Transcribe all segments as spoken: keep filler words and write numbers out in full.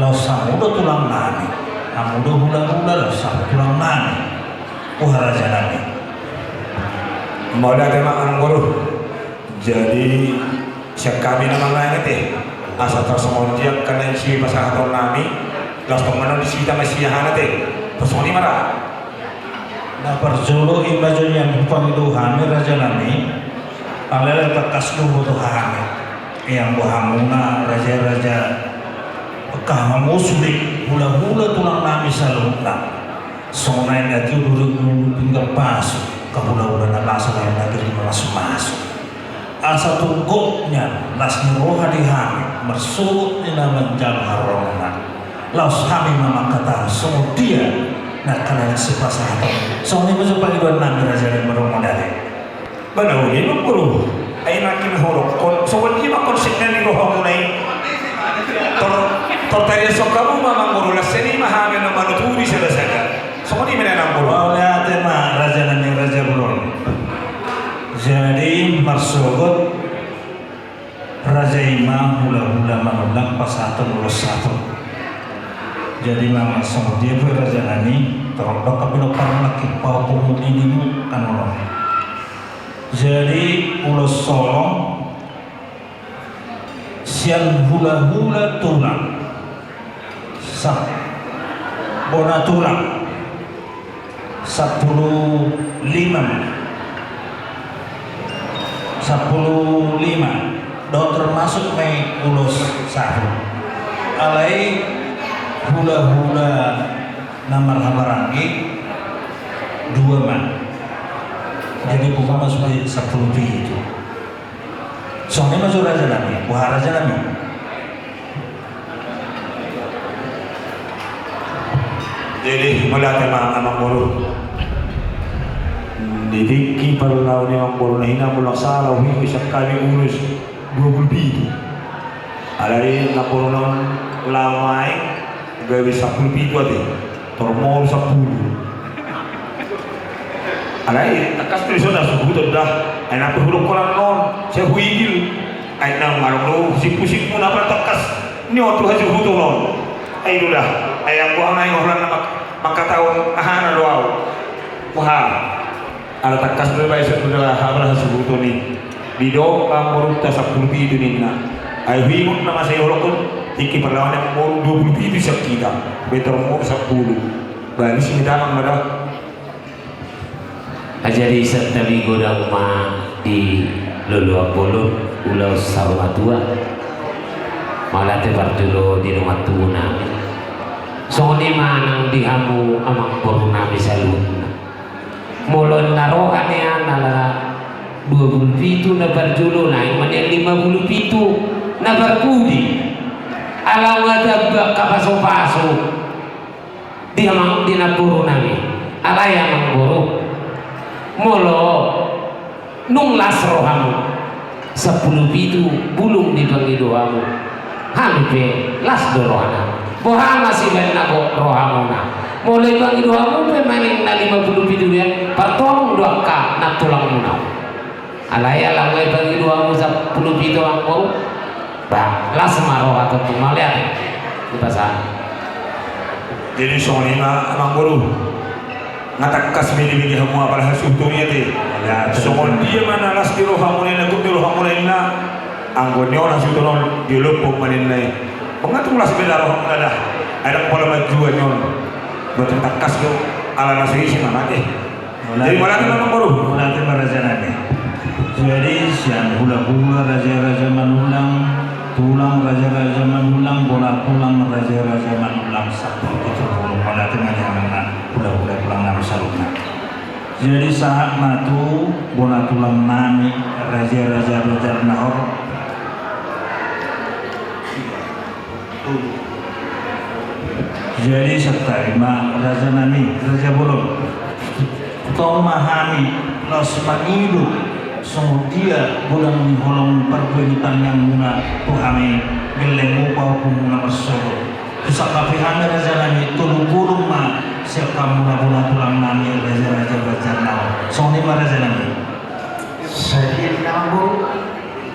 Laos hamu do tulang nami, hamu do hulahula laos hamu tulang nami. Boha raja nami? Mauliate ma amang boru. Jadi sian hami na mangae ate, asa tarsongon dia angka na sipasahaton nami, laos tong manon di sita ma sian hami ate. Tarsongon i ma ra. Na parjolo i ma jo nian hupangido hami raja nami. Alai tangkas do huboto hami, ianggo hamuna raja-raja angka hamu sude hulahula tulang nami saluhutna. Songon i na tio do pinggan pasu, angka hulahula na masa na nagari na masumasu. Asa tung gok nian las ni roha di hami marsogot ni na manjalo haroromuna. Laos hami ma mangkatahon songon dia na angka na sipasahaton. Songon i ma jo pangidoan nami raja nami, mauliate. Ba na uli ma boru. Ai nangkin hudokkon songon dia ma konsepna ni rohamuna i. Tor, tor tariashon hamu ma amang boru, las sian i ma hami na manuturi sada-sada. Songon i ma nian amang boru. Mauliate ma raja nami raja bolon. Jadi marsogot raja i ma hulahula manullang pasahaton ulos saput. Jadi ma songon dia pe raja nami, torop do angka pinompar nangkin pahompungmu, ninimu kan olo. Jadi ulos holong sian hulahula tulang. Sa-, bona tulang. Sampulu lima. Sampulu lima. Dohot termasuk ma i ulos saput. Alai hulahula na marhahamaranggi dua ma. Jadi boha ma sude sampulu pitu. Songon i ma jo raja nami, boha raja nami. Jadi mauliate ma amang boru. Di tingki parlao ni amang boru na hina molo sala huihu sian hami ulos dua pulu pitu. Alai amang boru na on laho ma i gabe sampulu pitu ate. Tor moru sampulu. Alai tangkas do dison na suhuton da. Ai na pe hudokkon annon sai huigil. Ai na nunga adong do pusing-pusingmuna, apala tangkas ni on tu hasuhuton on. Ai do da. Ai anggo au na i holan na mangkatahon ahana do au. Boha. Ala tangkas do baen sian tu da haba hasuhuton i. Didok amang borunta sampulu pitu ninna. Ai huingot nama sai holongkon tingki parlao ni amang boru dua pulu pitu sian hita. Baen tor moru sampulu. Baen isi ni damang ma da. Jadi santabi godang ma di loloan bolon ulaon saur matua. Mauliate parjolo di dongan tubu nami. Songon i ma nang di hamu amang boru nami saluhutna. Molo na roha nian ala dua pulu pitu na parjolo, naeng ma nian lima pulu pitu na parpudi. Ala nga tamba angka pasu-pasu di amang, di namboru nami. Alai amang boru, molo nunga las rohamu, sampulu pitu bulung dipangido hamu, hami pe las do rohana. Boha ma sibaen na gok rohamuna? Molo dipangido hamu pe manang na lima pulu pitu be, partolong do angka nantulangmuna. Alai ala nga dipangido hamu sampulu pitu amang boru, ba las ma roha tontu, mauliate. Dipasahat. Jadi songon i ma amang boru. Nga tangkas bini-bini hamu apala hasuhuton i ate. Songon dia ma na las di rohamuna i, na gok di rohamuna i na, anggo ni on hasuhuton on diolophon ma ninna i. Nga tung las be da rohamuna da. Ai ndang pola manjua ni on. Berarti tangkas do ala na so ise ma mate. Jadi mauliate ma amang boru. Mauliate ma raja nami. Jadi sian hulahula raja-raja manullang, tulang raja-raja manullang, bona tulang raja-raja manullang, sampulu pitu bulung. Mauliate ma di hamuna hulahula tulang nami saluhutna. Jadi sahat ma tu bona tulang nami raja-raja Banjarnahor. Jadi santabi ma raja nami, raja bolon. Tong ma hami laos mangido songon dia godang ni holong parbue ni tangiangmuna tu hami, gellengmu pahompungmuna marsogot. Tu sangkapi hami raja nami tolu bulung ma sian hamuna bona tulang nami raja-raja Banjarnahor. Songon i ma raja nami. Sadia di na amang boru?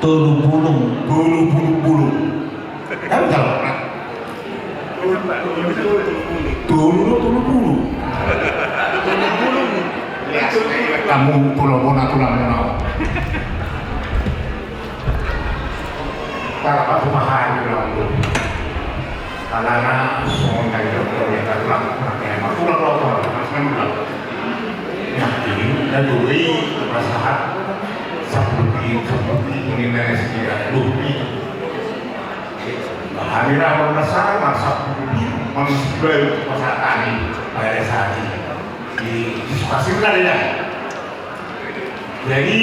Tolu bulung. Tolu bulung-bulung. Kan jalo. Tolu do tolu pulu. Hamu tolu bona tulang muna. Tarpatupa hami do. Alana songon na didok do, tulang, tulang, tulang. Nah, i na dua i pasahat sampulu pitu, sampulu pitu ni na sida, dua pulu pitu. Hami ra marpasahat marsampulu pitu, manang sampulu pitu pasahat hami, pada saat i. Di, di Sukasirna do i. Jadi,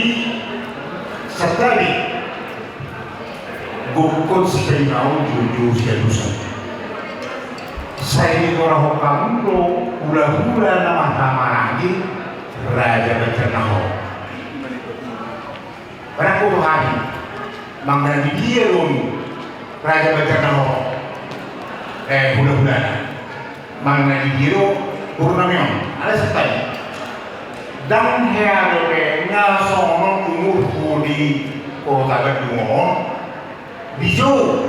santabi, gokhon sipaingaon, jujur sialusan. Sai digorahon hamu do hulahula na marhahamaranggi, Raja Banjarnahor. Barang gogo hami, manang na di dia do on Raja Banjarnahor, eh, hulahulana. Manang na di dia do borunami on, alai santabi. Ndang hea dope nga songon on umurhu di Kota Bandung on, dijou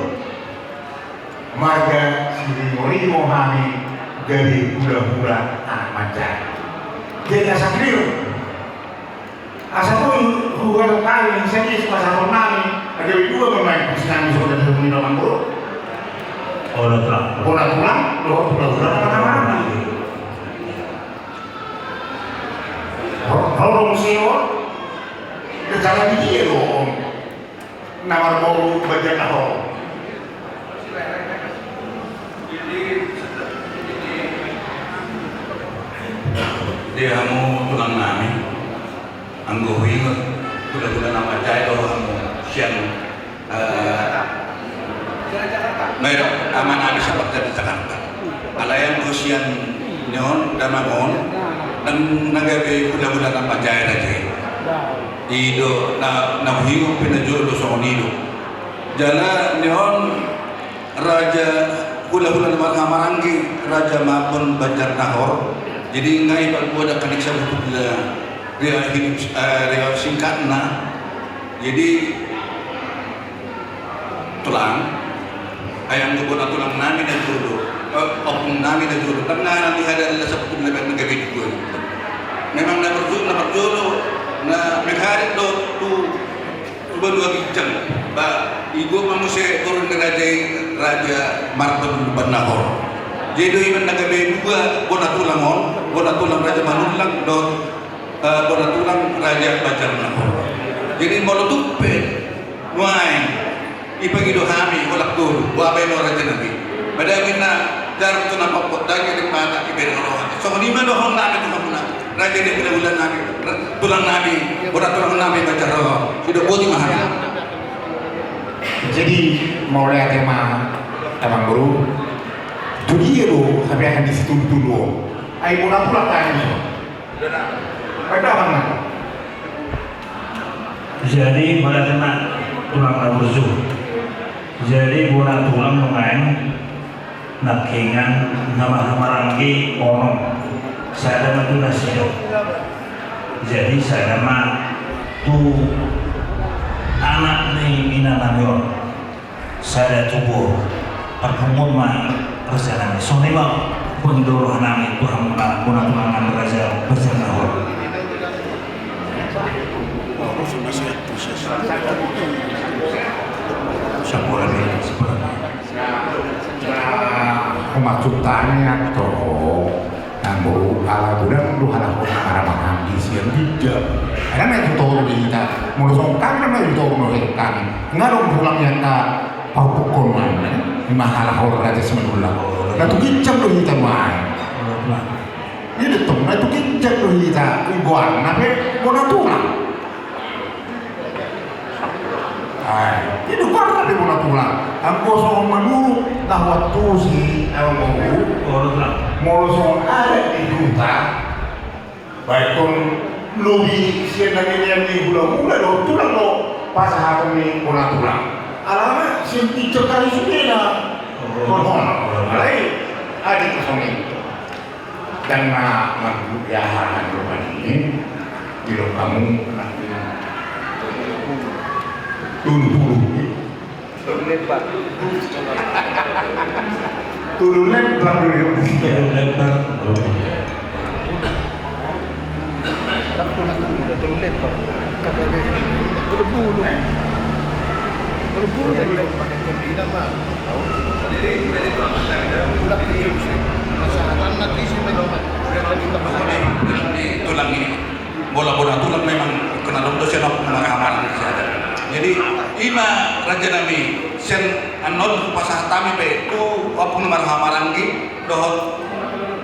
marga Siringoringo hami gabe hulahula anak manjae. Jadi asa clear. Asa boi huhadap hami, asa dia suka sahon nami, asa gabe dua ma main pusinami soda di rumah nami, bro. Bona tulang. Bona tulang, dohot hulahula na marhahamaranggi. Ro, ro, ro, muse on. Dia jalan di dia do on. Na marboru Banjarnahor. Di hamu tulang nami, anggo huingot hulahula na manjae do hamu sian, eh, Medan, ama nami sabar dari Jakarta. Alai anggo sian ni on, damang on, ndang na gabe hulahula na manjae raja i. I do na, na huingot pe na jolo songon i do. Jala ni on raja hulahula na marhahamaranggi, Raja Marbun Banjarnahor. Jadi nga i panggoda kanik sabutulna ria hidup, eh, ria singkatna. Jadi tulang, ai anggo bona tulang nami na jolo, eh, ompung nami na jolo, ndang na nami hada na sabutulna baen na gabe dua. Memang na parjolo, na parjolo, na mengharit do tu, tu banua ginjang, ba, igo ma muse boru ni raja i, Raja Marbun Banjarnahor. Jadi do i ma na gabe dua bona tulang on, bona tulang Raja Manullang dohot, eh, bona tulang Raja Banjarnahor. Jadi molo tung pe nuaeng, ipangido hami, holan tolu, boha baen on raja nami. Padahal inna jarum tu na pompot, daging di mata, ibereng roha. Songon i ma dohonon nami tu hamuna, raja ni hulahula nami, ra-, tulang nami, bona tulang nami, Banjarnahor. Sudah boti ma hami. Jadi, mauliate ma, Amangboru. Tu dia do, hape aha ni situlutulu on. Ai bona tulang tadi. Jadi, mauliate ma tulang na burju. Jadi, bona tulang nuaeng nangkiningan na marhahamaranggi onom. Sada ma tu nasida. Jadi, sada ma tu anak ni inanami on. Sada tu boru, parpunguan ma raja nami. Songon i ma pangidoan nami tu hamuna bona tulang nami Raja Banjarnahor. Nah, maksudnya tuh. Anggo ala godang do halak on na marhahamaranggi sian ginjang. Ai ndang na ditoru do hita. Molo songon hami ndang na ditoru do hita. Nga adong tulang i na pahupukkon nami. Ima halak on Raja Simanullang. Na tu ginjang do hita nuaeng. I do tong, na tu ginjang do hita. Goarna pe bona tulang. Ai, i do goarna pe bona tulang. Anggo songon manurut na huantusi, anggo molo songon adat di huta, baen on lobi sian na nilean ni hulahula dohot tulang do pasahaton ni bona tulang. Alana sian ginjang tadi sudena. Alai, adat songon i. Ndang na marguru di aha hanggo panini, didok hamu na tolu pulu. Tolu lembar dulu. Tulang i. Molo bona tulang memang kena dong do sian ompung marhaha maranggi sada. Jadi ima raja nami, sian annon hupasahat hami pe tu ompung marhaha maranggi dohot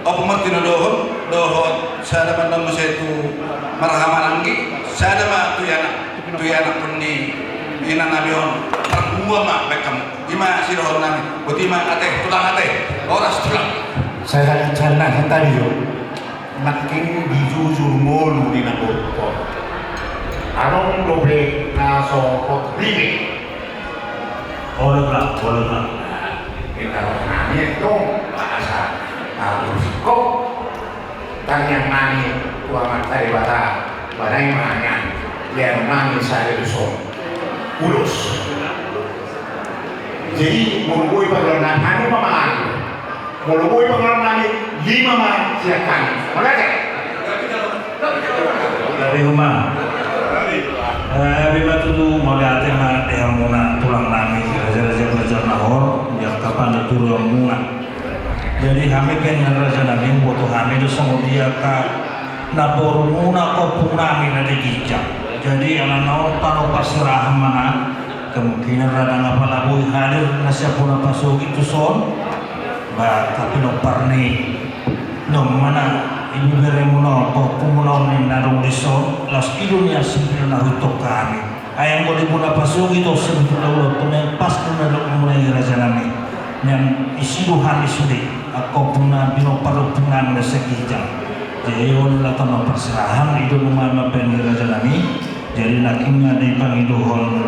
ompung martinodohon dohot sada mandok muse tu marhaha maranggi, sada ma tu anak, tu anak ni ina nami on, parhua ma baen hamu. Ima sidohonon nami. Boti ma ate tulang, ate. Horas tulang. Saya sangat sangat tadi yo. Nangkin dijujur ngolu ni na borhat. Adong dope na so hot ribe. Olo ma, olo ma. Kita nangin dong bahasa. Aku siko. Tangiang nami tu Amanta Debata. Badai mangan. Biar nami saja dusun. Ulos. Jadi molo boi pangarangan nami ma mangan. Molo boi pangarangan nami lima ma sian hami. Mauliate. Gabe homa. Gabe ma tutu, mauliate ma di hamuna tulang nami, raja-raja Banjarnahor, di angka panuturianmuna. Jadi hami pe nian raja nami, huboto hami do songon dia angka na borumuna, ompung nami na di ginjang. Jadi alana on tano parserahan ma na, kemungkinan ra dang apala boi hadir na sian bona pasogit tuson. Ba, tapi nompar ni, nunga ma na ibeberemuna on, ompungmuna on ninna adong dison, laos i do nian sipil na hutokhon hami. Ai anggo di bona pasogit on sebetulna ulaonta on, pas do na didok muna i raja nami. Nian isi do hami sude, angka ompung na pinompar ompung nami na sian ginjang. Jadi on, latama parserahan, i do nunga mambaen i raja nami. Jadi nangkin na dipangidohon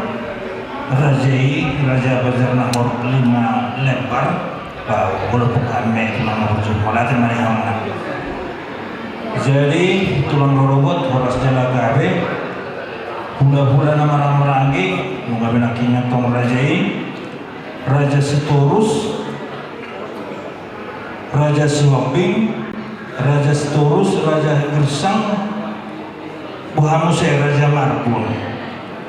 raja i, raja Banjarnahor lima lembar. Ba, molo pungkam me tulang na burju, mauliate ma di hamuna. Jadi tulang rorobot, horas jala gabe. Hulahula na marhaha maranggi, nunga be nangkin tong raja i, Raja Sitorus, Raja Sihombing, Raja Sitorus, Raja Gersang, boha muse Raja Marbun,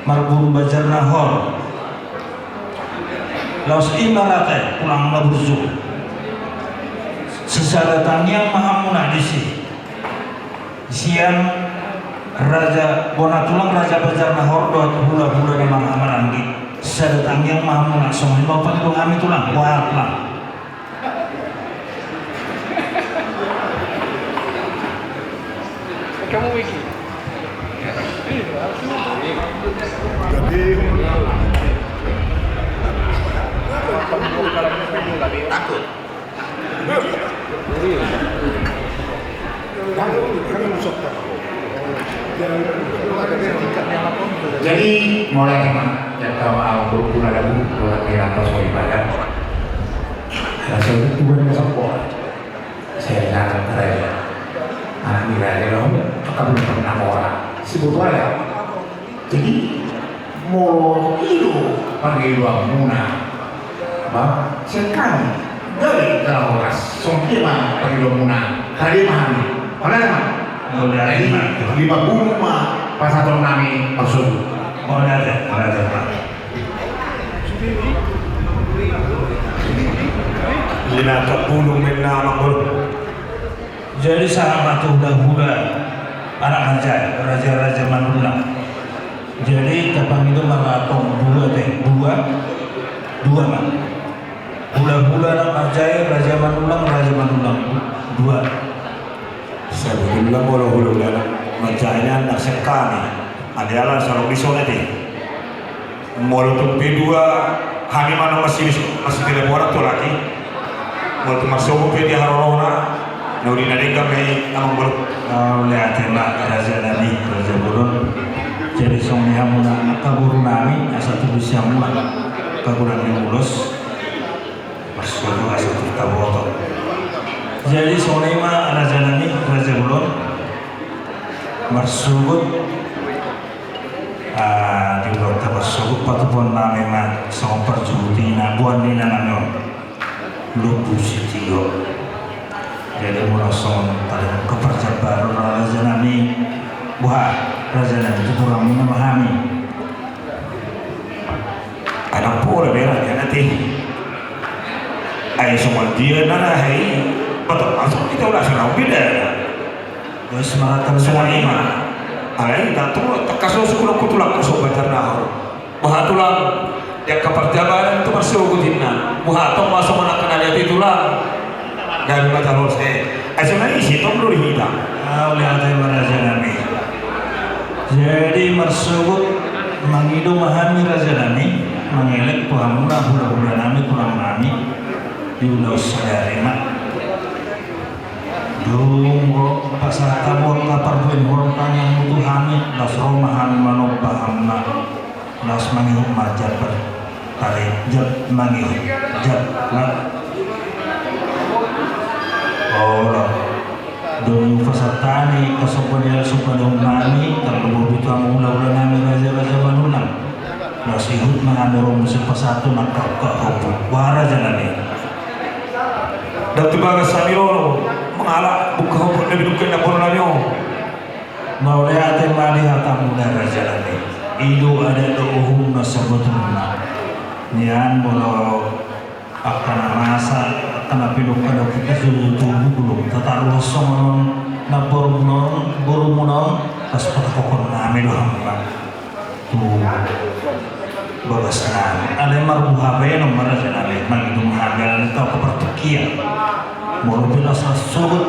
Marbun Banjarnahor. Laos i ma rata tulang na burju. Sisada tangiang ma hamuna disi. Sian raja bona tulang, raja Banjarnahor dohot hulahula na marhaha maranggi. Sisada tangiang ma hamuna, songon i ma pangido hami tulang, boha tulang. Takut. Jadi mulai ma, ya, kalau au berhubungan ada buku, kalau tidak, pas mau ibadah. Rasa itu bukan nggak sempat. Saya datang ke raja. Anak ni raja, kamu tak boleh pernah orang. Sebut wala. Jadi molo i do pangidoanmuna, ba, sian hami gabe jala horas. Songon i ma pangidoanmuna. Hadia ma hami. Mauliate ma. Mauliate ma. Jadi lima bulung ma pasahaton nami marsogot. Mauliate, mauliate ma. Lima bulung ma na mangolu. Jadi sahat ma tu hulahula anak manjae, raja-raja Manullang. Jadi tapangido ma antong dua pe, dua, dua ma. Hulahula anak manjae, raja Manullang, raja Manullang, dua. Sebetulna molo hulahula anak manjae nian na sian hami. Adi ala salong di songon i. Molo tung pe dua, hami ma na masibis, masiteleponan tu halak i. Molo tung marsogot pe di harorohona, na uli na denggan ma i amang boru. Mauliate ma raja nami, raja bolon. Jadi songon i hamuna angka boru nami, asa tubu si hamuna angka godang ni ulos. Marsogot asa tung taboto. Jadi songon i ma raja nami, raja bolon. Marsogot. Ah, di ulaonta marsogot patupaon nami ma songon parjuhut ni na boan ni inanami on. Lubu sitio. Jadi molo songon tadi kaparjambaran raja nami, boha raja nami, tutulangi nama hami. Anak pola berang ya nanti. Ai songon dia nara hai, betul masuk kita udah senang beda. Terus maratan songon ima. Alai tatu takaso sekolah kutulang kaso bacar naho. Boha tulang, di angka parjabalan tu marsogot inna. Boha tong ma songon angka na liat i tulang. Gabe ma talos e. Ai songon i isi tong do di hita. Au liat e ma raja nami. Jadi marsogot mangido ma hami raja nami, mangelek tu hamuna hulahula nami tulang nami. Di ulaon sadari ma. Dung ro pasahat hamu angka parbue ni holong tangiangmu tu hami, laos ro ma hami manomba hamuna. Laos mangihut ma jab, tari jab mangihut jab na. Olo. Dung pasahat hami kasomba ni ari somba ni uhum nami, tarlumobi tu hamu hulahula nami raja-raja Manullang. Laos ihut ma hami ro muse pasahat tu angka buka hompung. Boha raja nami. Dang tu bagas hami ro mangala buka hompung na binoan ni namboru nami on. Mauliate ma di hatamuna raja nami. I do adat dohot uhum na sabotulna. Nian molo angka na masa, angka na pinungka dohot hita tu, tu bulu tataruhon songon on namborumuna on, borumuna on, laos patahokhon nami do hamuna. Tu bagas nami. Alai marboha baenon ma raja nami, mangido ma hami ala ni tau partingkian. Molo pe laos sogot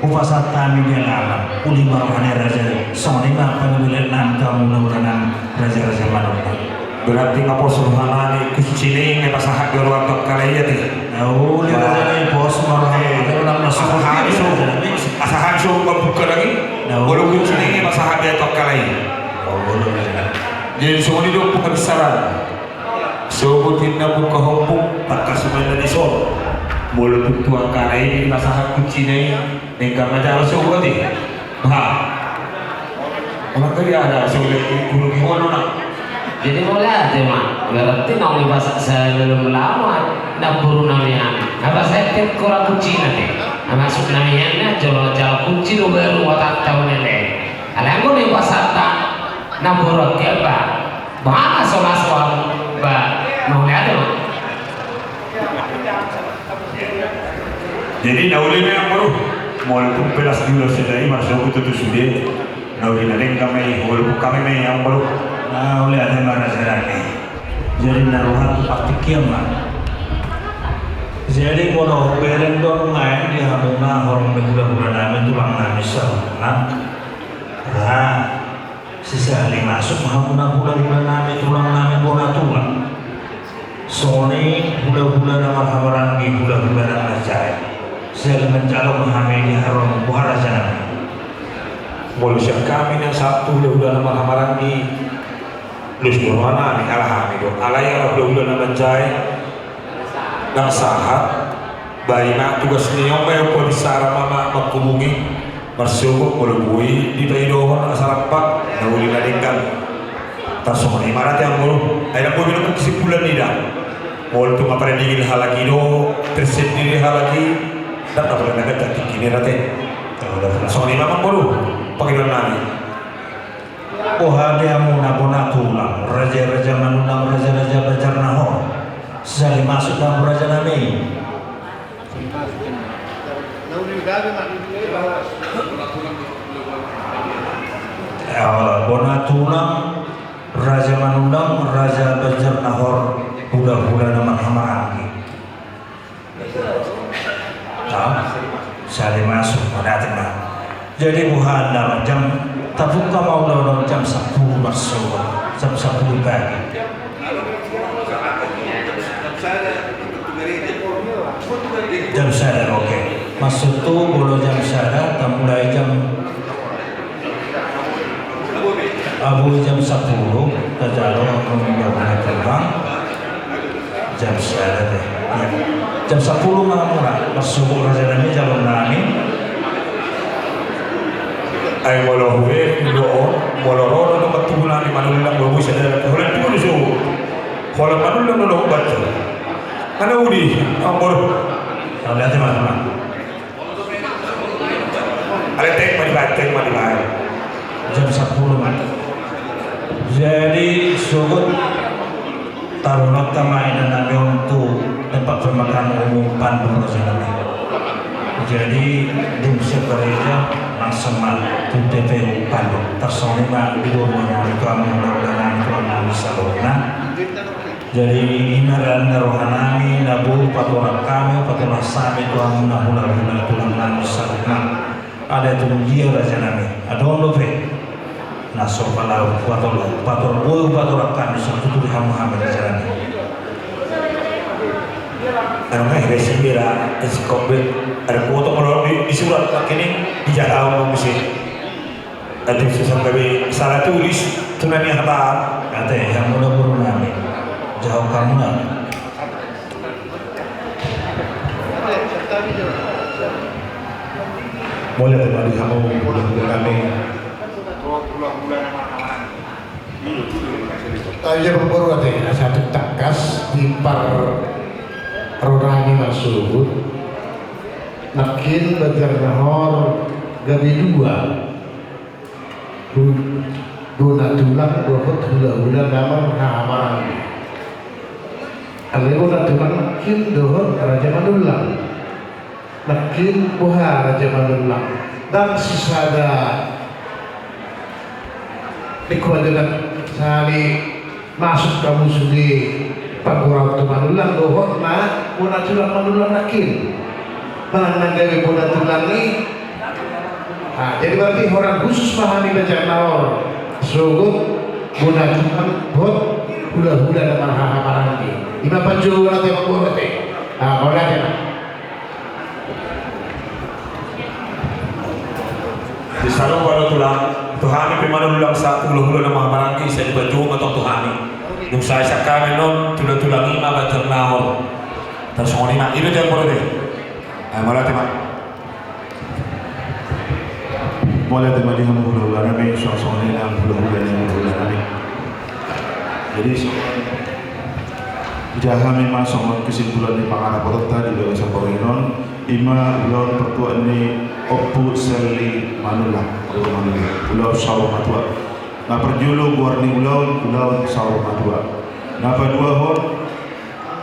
hupasahat hami di alaman, uli ma roha ni raja i. Songon i ma pangula-ula nami tu hamu hulahula nami raja-raja Manullang. Berarti nga pos roha nami, kunci na i nga pasahat do roha tu angka lae i ate. Uli raja nami, pos ma roha nami. Asa hami so, asa hami so mambuka lagi. Molo kunci na i nga pasahat do tu angka lae i. Jadi songon i do pangkabisaran. Sogot inna buka hompung, tangkas ma inna dison. Molo tung tu angka lae i dipasahat kunci na i, denggan ma jala sogot i. Bah. Emang tadi ada sogot i guru di hono na. Jadi mauliate ma, berarti naung dipasahat sebelum lama namboru nami an. Apa saya tek kora kunci na te. Maksud nami an na jolo jalo kunci do baru watak tahu nele. Alai anggo na dipasahat namboru angka ba. Bah, so laos ba, mauliate ma. Jadi na uli ma amang boru, molo tung pe las di ulaon sada i marsogot tutu sude, na uli na denggan ma i, molo buka ma i amang boru. Mauliate ma raja nami. Jadi na roha tu partingkian ma. Jadi molo hubereng do nuaeng di hamuna horong ni hulahula nami tulang nami saluhutna. Nah, sisahali masuk ma hamuna hulahula nami tulang nami bona tulang. Songon i hulahula na marhahamaranggi, hulahula na manjae. Sisahali manjalo ma hami di haroram, boha raja nami. Molo sian hami na sahat tu hulahula na marhahamaranggi, los do roha nami ala hami do. Alai ala hulahula na manjae. Ndang sahat, ba i ma tugas ni on ma i, hupabisaran ma, ma, manghubungi, marsogot molo boi dipaidohon asa rampak, na uli na denggan. Tarsongon i ma rate amang boru, ai ndang boi be nangkok kesimpulan i da. Molo tung apala nigil halak i do, tersendiri halak i, ndang na pola na ganjang tingki ni rate. Songon i ma amang boru, pangidoan nami. Boha di hamuna bona tulang, raja-raja Manullang, raja-raja Banjarnahor. Sisahali masuk ma hamu raja nami. Ya, bona tulang, raja Manullang, raja Banjarnahor, hulahula na marhahamaranggi. Tau, sisahali masuk, mauliate ma. Jadi boha na jam, tabuka ma ulaon on jam sampulu marsogot, jam sampulu pagi. Jam sada, oke. Maksudhu molo jam sada, tamulai jam Abui jam sampulu, tajalo, nunga hona tembang. Jam sada te. Ya. Jam sampulu ma mura, marsogot raja nami, jalo nami. Ai molo hue, do, molo ro, do, do, tubu nami, Manullang, do, bui sada, holan tubu, so. Holan Manullang, do, do, batu. Ana udi, amor. Alai tek ma dibaen, tek ma dibaen. Jam sapuluh ma. Jadi sogot taruhon ma inanami on tu tempat pemakaman umum Pandu rajanami. Jadi dung siap gareja langsung ma tu T P U Pandu. Tarsongon i ma di boru nami tu hamu, mudah-mudahan tu hamu saluhutna. Jadi ima na rohanami na boi patorang hami, patorang hami tu hamu na hulahula tulang nami saluhutna. Alai tung dia rajanami, adong dope na so pala pator, pator boi patorang hami, so tuturi hamu hami rajanami. Anu ngai resi bira eskop be ada kuoto kalau di, di surat kini di jalan mesti. Ate, susah gabe salah tulis tu na nihataan. Ate, hamu na boru nami, jawab hamu na. Mauliate ma di hamu boru nami. Tapi jawab boru ate, asa tung tangkas di par ronani masuhut. Nangkin Banjarnahor gabe dua. Bo-, bona tulang dohot hulahula na marhahamaranggi. Alai bona tulang nangkin dohot raja manullang. Nangkin boha raja manullang? Ndang sisada. Ningku aja ndang sali. Masuk hamu sude panggoraon tu manullang dohot na bona tulang manullang nangkin. Manang na gabe bona tulang i. Nah, jadi berarti holan khusus ma hami Banjarnahor sogot bona tulang dohot hulahula na marhahamaranggi. Ima panjouon ate, manggohi ate. Nah, mauliate ma. Di saluhut bona tulang, tu hami pe manullang sahat tu hulahula na marhahamaranggi, sai dipanjou ma tong tu hami. Dung sae sian hami annon, tulang-tulang i ma Banjarnahor. Tarsongon i ma, i do jam boru be. Ai mauliate ma. Mauliate ma di hamu hulahula nami, songon i nang hulahula ni hulahula nami. Jadi songon i, jaha hami ma songon kesimpulan ni pangarapotonta di bagasan borngin on, ima ulaon partuaon ni Ompu Sally Manullang, Manullang. Ulaon saur matua. Na parjolo goar ni ulaon, ulaon saur matua. Na paduahon,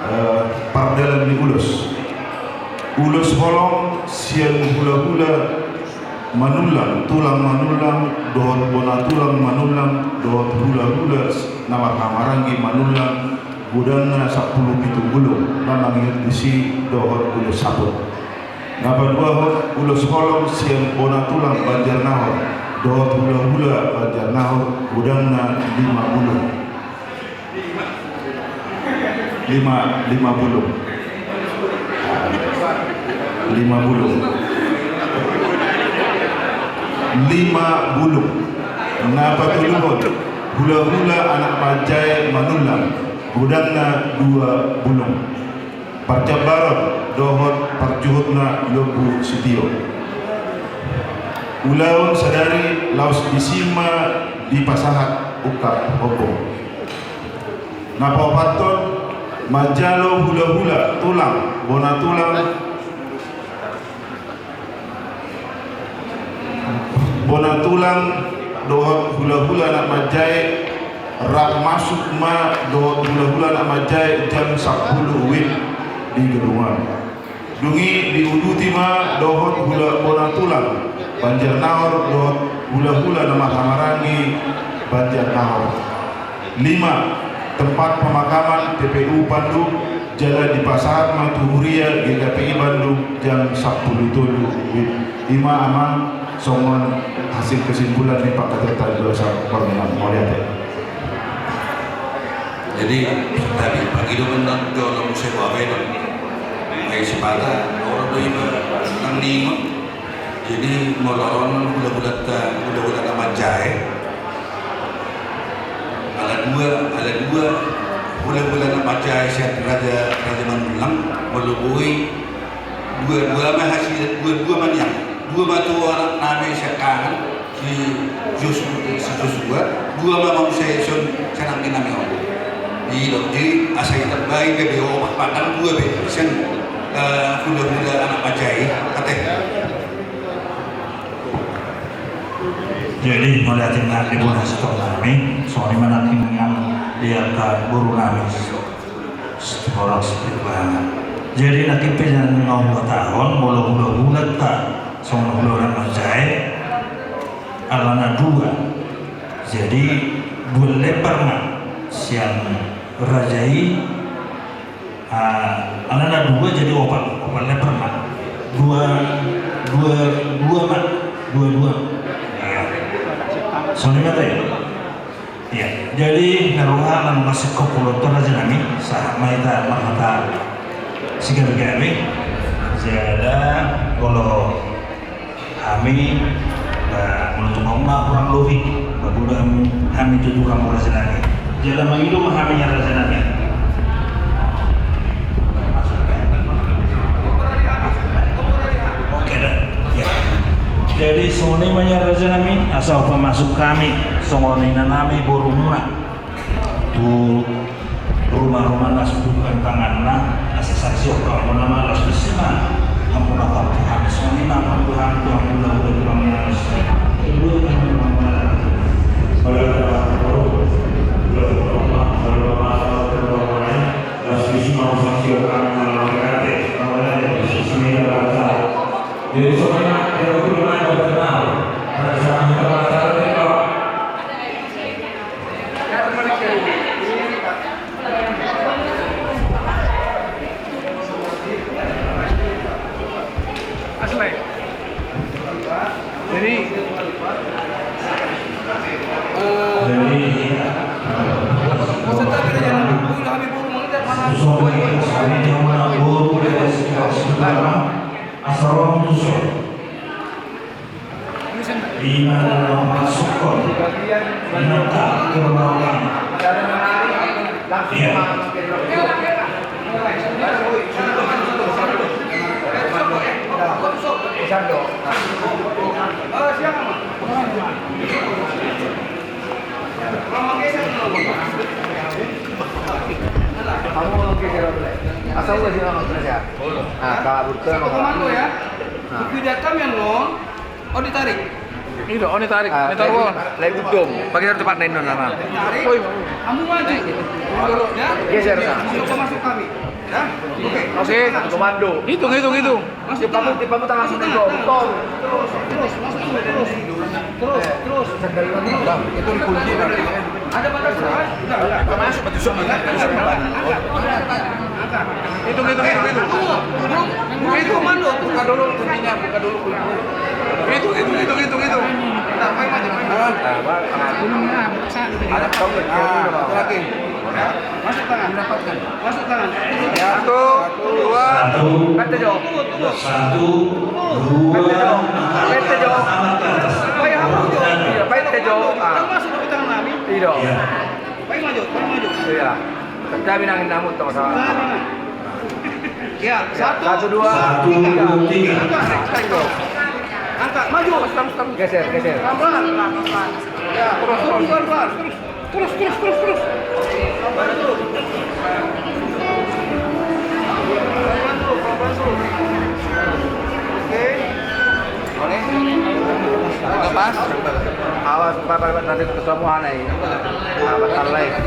eh, pardalan ni ulos. Ulos holong sian hulahula manullang, tulang manullang, dohot bona tulang manullang, dohot hulahula na marhahamaranggi manullang, godangna sampulu pitu bulung, na mangihut disi dohot ulos saput. Na paduahon ulos holong sian bona tulang Banjarnahor, dohot hulahula Banjarnahor, godangna lima bulung. Lima, lima bulung. Lima bulung. Lima bulung. Na patoluhon, hulahula anak manjae manullang, godangna dua bulung. Parjambaron dohot parjuhutna lombu sitio. Ulaon sadari laos disi ma dipasahat ungkap ombong. Na paopathon, manjalo hulahula tulang, bona tulang, bona tulang dohot hulahula anak manjae, rap masuk ma dohot hulahula anak manjae jam sampulu WIB di gedung on. Dung i diuduti ma dohot hula bona tulang Banjarnahor dohot hulahula na marhahamaranggi Banjarnahor. Lima, tempat pemakaman T P U Pandu, jala dipasahat ma tu huria G K P I Pandu jam sampulu tolu WIB. Ima amang songon hasil kesimpulan ni pangkataion ta di bagasan borngin on. Mauliate. Jadi tadi pagi do benar jolo muse bawa benar. Ai sipata orang do ima nang ningon. Jadi molo ro hulahulanta, hulahula na manjae. Ala dua, ala dua hulahula na manjae sian raja, raja manullang, molo boi dua-dua ma hasil, dua-dua ma nian. Dua ma tu anak nami sian tangan si Joshua, si Joshua, dua ma muse sian, sian anggi nami on. Jadi asa ditambai gabe opat, padahal dua be sian Eh, hulahula anak manjae, ate. Jadi, mauliate ma di bona sitongginami, songon i ma na tinggal di angka borunami. Horas Purba. Jadi, nangkin pe jala nunga huhatahon, molo hulahulanta songon hulahula anak manjae, alana dua. Jadi, dua lembar ma sian raja i, ah, alana dua jadi opat, opat lembar ma. Dua, dua, dua ma, dua, dua. Nah, songon i ma ate. Iya, jadi na roha na mangasingkop ulaonta rajanami, sahat ma hita marhata sigabe-gabe. Jala olo hami, na molo tung ma hurang lobi, na boi do hami tuturanmu rajanami. Jala mangido ma hami nian rajanami. Oke da. Ya. Jadi songon i ma nian rajanami, asa hupamasuk hami songon inanami borumuna tu ruma-ruma na sudukan tanganna, asa saksi oka muna ma las besi ma. Hamu na pampu hami songon i ma pampu hami tu hamu hulahula tu hamu na las. Las besi ma saksi oka muna las besi ma. Jadi songon i ma, ya, betul ma, ya, betul ma. Ada sama kita masalah. Asli. Jadi, eh, jadi, eh, masa tak ada yang, asa ro tu son. Ima na masukkon. Ima tak kemakan. Iya. Asal udah sih, Bang, kerja. Nah, kalau betul, satu komando ya. Nah. Kupidat kami yang non, oh, ditarik. Ini dong, oh, ditarik. Ah, ini taruh. Lagi, lagi gudong. Pakai harus cepat, Neno, nama. Tarik. Woi. Kamu maju. Ya. Geser, nah. Masuk, masuk kami. Ya. Oke. Masuk. Komando. Hitung, hitung, hitung. Masuk tengah. Tipamu, tipamu tangan. Masuk tengah, tengah. Terus, terus, masuk dulu, terus. Terus, terus. Bang, itu dikunci, Bang. Ada batas, Bang? Udah, udah. Masuk, masuk, masuk. Angkat, angkat, angkat. Hitung, hitung, hitung, hitung. Tunggu, tunggu. Itu komando, buka dulu kuncinya, buka dulu kuncinya. Hitung, hitung, hitung, hitung, hitung. Nah, main aja, main. Ah, ada tahu nggak? Ah, satu lagi. Masuk tangan. Mendapatkan. Masuk tangan. Satu, dua. Satu. Pete, Jo. Satu, dua. Pete, Jo. Pete, Jo. Iya, pete, Jo. Ah. Masuk ke tangan kami. Iya. Baik, maju, baik, maju. Iya. Tapi nangin namu, tong, sama. Ya, satu, satu, dua, tiga. Angkat, angkat. Angkat, maju. Terus, terus, terus. Geser, geser. Pelan-pelan. Ya, terus, terus, pelan-pelan. Terus. Terus, terus, terus, terus. Oke. Boleh? Lepas. Awas, Pak, Pak, Pak, nanti ketemu aneh. Apa, salah ya?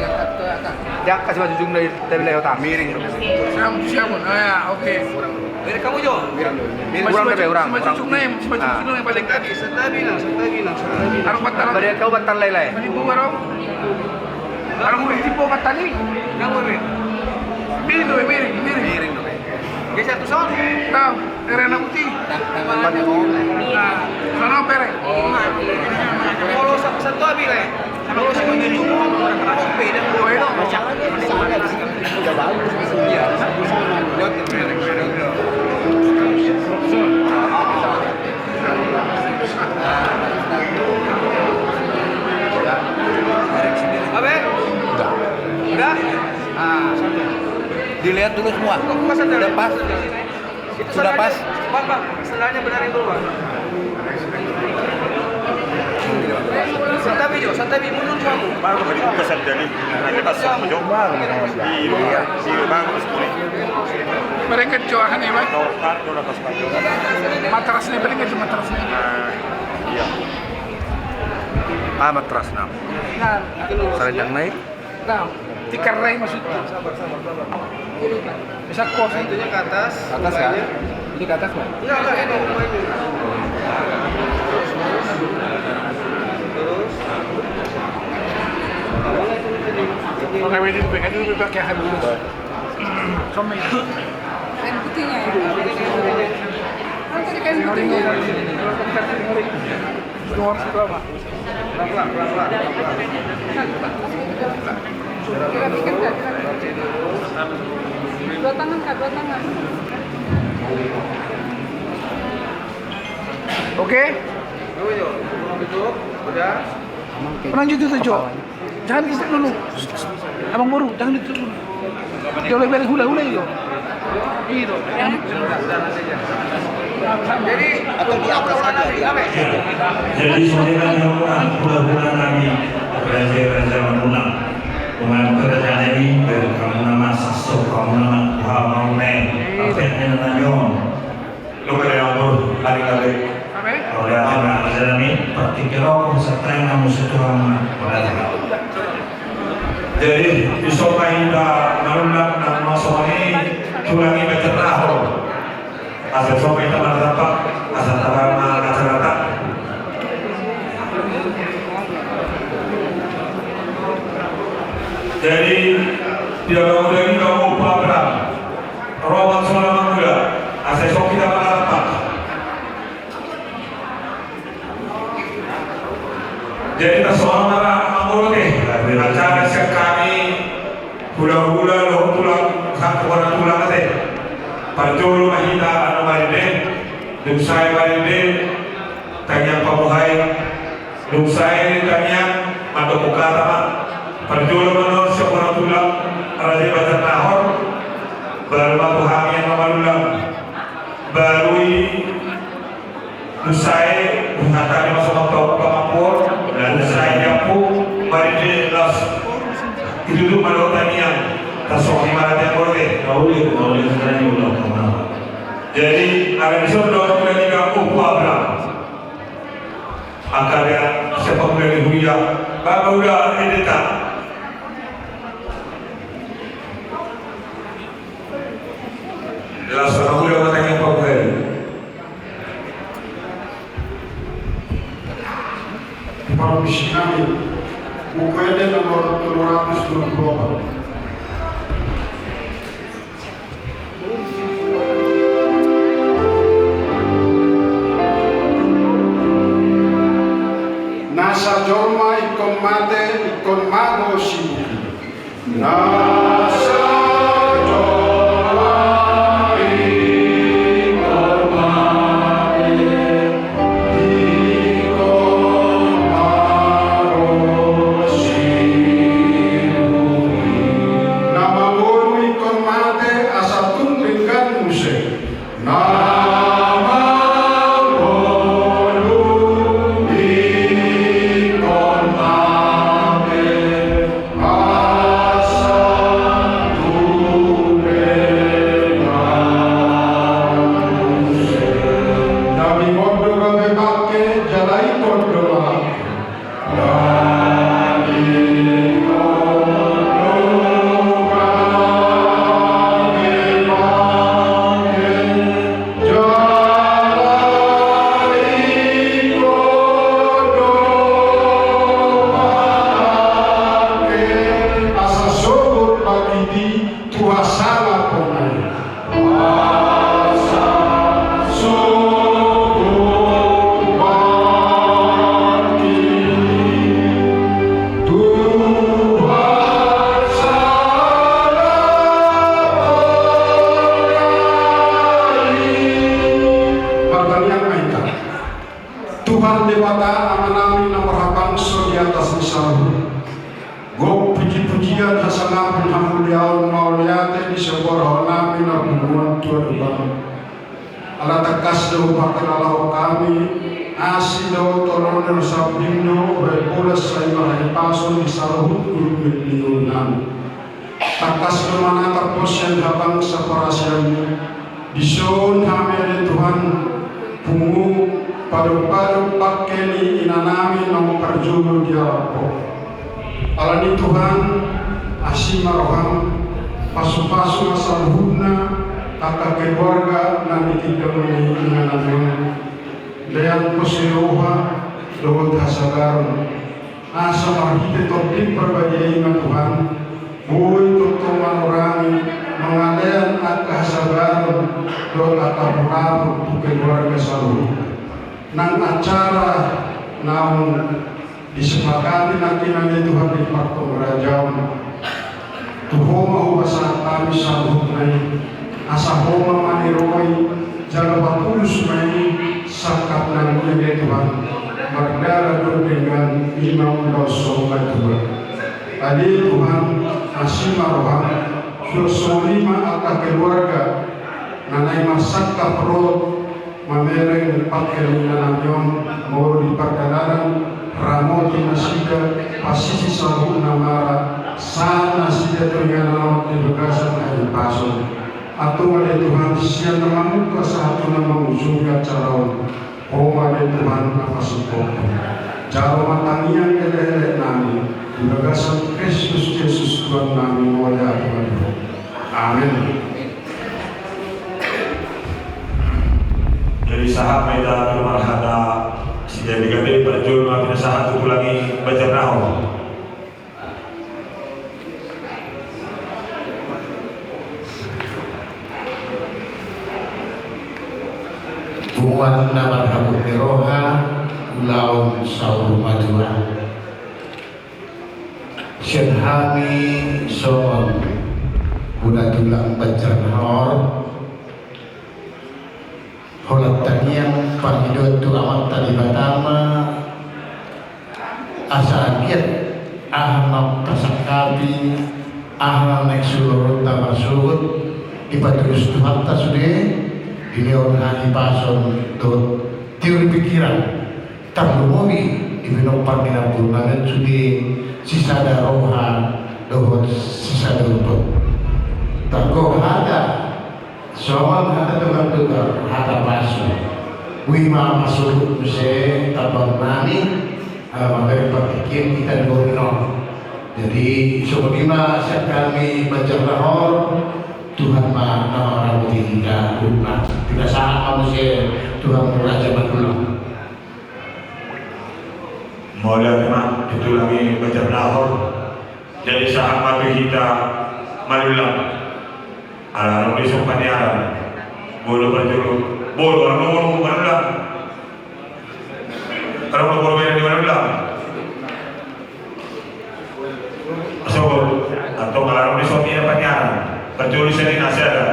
Dia kasih baju jumlah itu, tapi lewat miring. Siap, siap, Bun. Oh, ya, oke. Dari kamu, Jo? Miring, miring. Masih kurang baju, lebih kurang, masih baju kurang. Jumlah yang, masih baju jumlah yang paling tadi. Setabi, nah, setabi, nah, setabi, nah. Harus batal. Balik kau batal, Lai, Lai. Masih dua, Bro. Orang udah tipu obat tadi. Nggak boleh. Miring tuh, miring, miring. Miring tuh. Geser tuh, son. Tahu, ere na putih. Nah, sana pere. Kalau sa-, satu abi, Le. Kalau si Manju Jumbo, beda. Oh, itu. Udah bagus. Iya. Abe? Udah. Udah? Ah, satu. Dilihat dulu semua. Buka sendal. Udah pas. Itu sudah sendalnya, pas. Bang, Bang, sendalnya benerin dulu, Bang. Santabi jo, santabi, mundur jo hamu. Baru di buka santabi. Nanti pas sama jo. Baru, baru. Iya, iya, baru pas kulit. Mereka jo, aha ni, Bang? Tahu, tahu, tahu, pas, Bang. Matras ni, mereka jo matras ni. Ah, iya. Ah, matras na. Nah, selendang naik. Nah, tikar rai maksudnya. Bisa kos. Intinya ke atas. Ke atas ya? Ini ke atas, Bang? Enggak, enggak, ini rumah ini. Terus, terus. Terus. Abang itu tadi. Oke, ini lebih, ini lebih pakai hand dulu. Sama itu. Kain putihnya ya? Kan tadi kain putihnya. Dua ratus berapa? Dua tangan, Kak, dua tangan. Oke. Lanjut itu, Jo. Jangan di situ dulu. Abang boru, jangan di situ dulu. Dia oleh balik hula-hula itu. Itu. Jadi, atau di atas aja, di atas. Jadi, saudara yang hula-hula nami, raja-raja manula. Dengan kerajaan ini, baru kamu nama sasso, kamu nama, wah, mau nih. Tapi ini nama Yon. Lo kare amor, kare kare. Amen. Ora ana jami, partingki rokok, satai namu setuhang. Jadi, di sopa inda manulang nang masoni, tulang iba cerahor. Asa sopa inda maratapak, asa tabang ma rata-rata. Jadi, dia bangun dari kamu pabra. Roman sola mangula, asa so kita maratapak. Jadi, tasoal mara mangurut, eh, acara sian hami, hula-hula, dohot tulang, sangkupana tulang, ate. Parjolo ma hita, anu, marende, dung sae marende, tangiang pamuhai, dung sae tangiang, mandok hata ma, parjolo ma nuaeng sian hula-hula, raja i bajar nahor, baru ma tu hami na manulang, baru i, dung sae, hata ni ma songon tau pamangkor, dung sae diampu, marende las, itu tu malo tangiang, tarsongon i ma rade molo be. Jadi, ala ni son do, hula ni kampung, Abraham. Angka dia, siapa hula ni huria, bapa hula, endeta. Jelas, apa hula, matanya apa hula. Di paromisi nami, Buku Ende nomor tolu ratus dua puluh opat. Nasa jolma ingkon mate, ingkon mago sibuki. Nasa jolma ingkon mate, ingkon mago sibuki. Na mangolu ingkon mate asa tung denggan muse. Na mangolu ingkon mate asa tung denggan muse. Na bingot do gabe bangke jala ingkon do laho. Tuhan sala pongaya. Asa sogot bangki. Tuhan sala pongaya. Martangiang ma hita. Tuhan Debata Amanami na marhabangsa di atas ni saluhut. Gok puji-pujian, hasangapon, hamuliaon, mauliate di siborhaonami na punguan tu adopanMi. Ala tangkas do hupakilalahon hami asi dohot holong ni roha sambing do bahen bolas sai marhahipason di saluhut guru ni ngolunami. Tangkas do manatap ho sian habangsa parasianmu. Dison hami ale Tuhan, pungu padopadop bangke ni inanami naung parjolo diarap ho. Alani Tuhan, asi ma roham, pasupasu ma saluhutna angka keluarga na nitinggalhon ni inanami on. Lean pos ni roha dohot hasabaron. Asa marhite Tondi Parbadia i ma Tuhan, boi tongtong manorangi mangalean angka hasabaron dohot angka hurang tu keluarga saluhut. Nang acara naung disepakati nangkin ale Tuhan di partongrajaon. Tu Ho ma hupasahat hami saluhutna i, asa Ho ma maniroi jala patulus ma i sangkap nangkin ale Tuhan, mardalan dohot denggan i ma ulaon saur matua. Ale Tuhan, asi ma roham, suang songon i ma angka keluarga na naeng marsangkap ro mamereng bangke ni inanami on, molo di pardalanan ramoti nasida, pasisi saluhutna mara, sahat nasida tu inganan on di bagasan hahipason. Antong ale Tuhan, sian na mamungka sahat tu na mangujungi acara on, Ho ma ale Tuhan na pasingkophon. Jalo ma tangiang elekelek nami di bagasan Kristus Jesus Tuhan nami, mauliate ma di Ho. Amen. Jadi sahat ma hita tu marhata sijalo gabe, parjolo ma pinasahat tu tulang i Banjarnahor. Punguan na marhabot ni roha, ulaon saur matua. Sian hami songon muna tulang Banjarnahor, holan tangiang pangidoan tu Amanta Debata ma, asa anggiat aha na tasangkapi, aha na naeng siuruonta marsogot, dipatulus Tuhanta sude, dilehon hahipason dohot tiur pikiran. Tarlumobi di pinompar ni namboru nami on sude sisada roha dohot sisada otot. Tanggo hata, songon hata tukang tukar, hata pasu. Boi ma masuhut muse tambaon nami, ala mamereng partingkian hita di boru on. Jadi songon i ma sian hami Banjarnahor, Tuhan ma na mangaramoti hita, Tuhan. Pinasahat ma muse tu hamu Raja Manulang. Mauliate ma di tulang i Banjarnahor. Jadi sahat ma tu hita Manulang. Ala adong do dison paniaran. Bolo parjolo. Bolo, adong do bolo Manulang. Adong do bolo bere di Manulang. Sogot. Antong ala adong dison paniaran. Parjolo sian i na sada.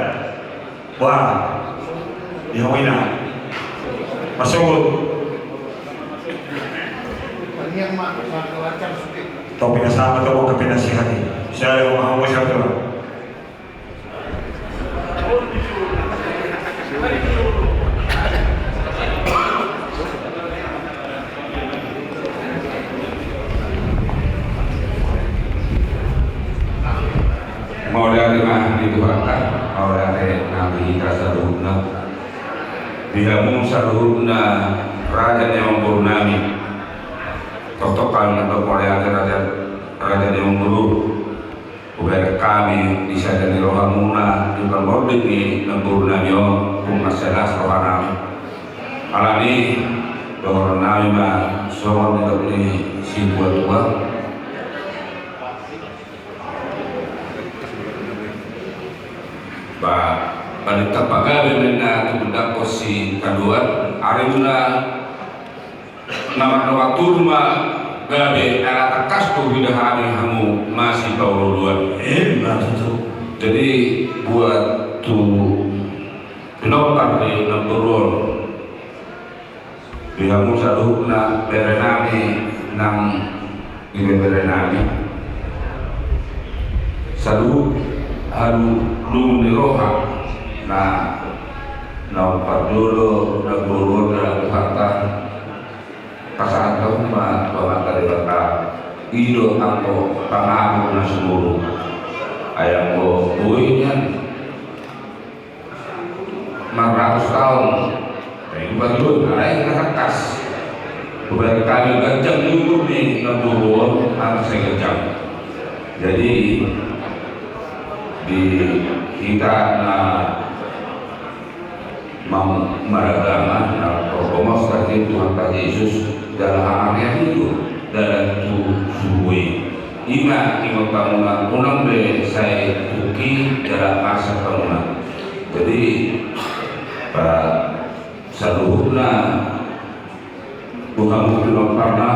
Wah, di hamu ina. Masogot. Tong pinasahat ma tong, tong pinasahat i. Saya mau mau satu. Mauliate ma di Tuhanta, mauliate nang di hita saluhutna. Di hamu saluhutna raja ni amangboru nami. Toktok hami mandok mauliate raja, raja ni amangboru. Hubereng hami di sada ni rohamuna di pangordi ni namboru nami on, tung mansai las roha nami. Alani dohonon nami ma songon nidok ni situa-tua. Ba, balintang pagabe ma inna tumundalhon sitadoan, ari muna na mandok tutu ma gabe, ala tangkas do huida hami hamu masipaolo-oloan. Emma tutu. Jadi buat tu pinompar ni namboru on, di hamu saluhutna bere nami nang ibebere nami, saluhut halualuhon ni roha na Na parjolo na boru on dalam Tuhanta, pasahat hamu ma tu Amanta Debata, i do anggo pangapul na sumurung. Ai anggo boi nian marratus taon, ai boi, alai na tangkas. Bukan kami ganjang ni umur ni na boru on, harus sai ganjang. Jadi di hita na Mam-, maragama na torgomos tadi Tuhanta Jesus jala hamarean i do dalan tu surgo i. I ma ingot hamu na unang be sai tungki jala marsak hamu na. Jadi, pa-, saluhutna tu hamu pinomparna,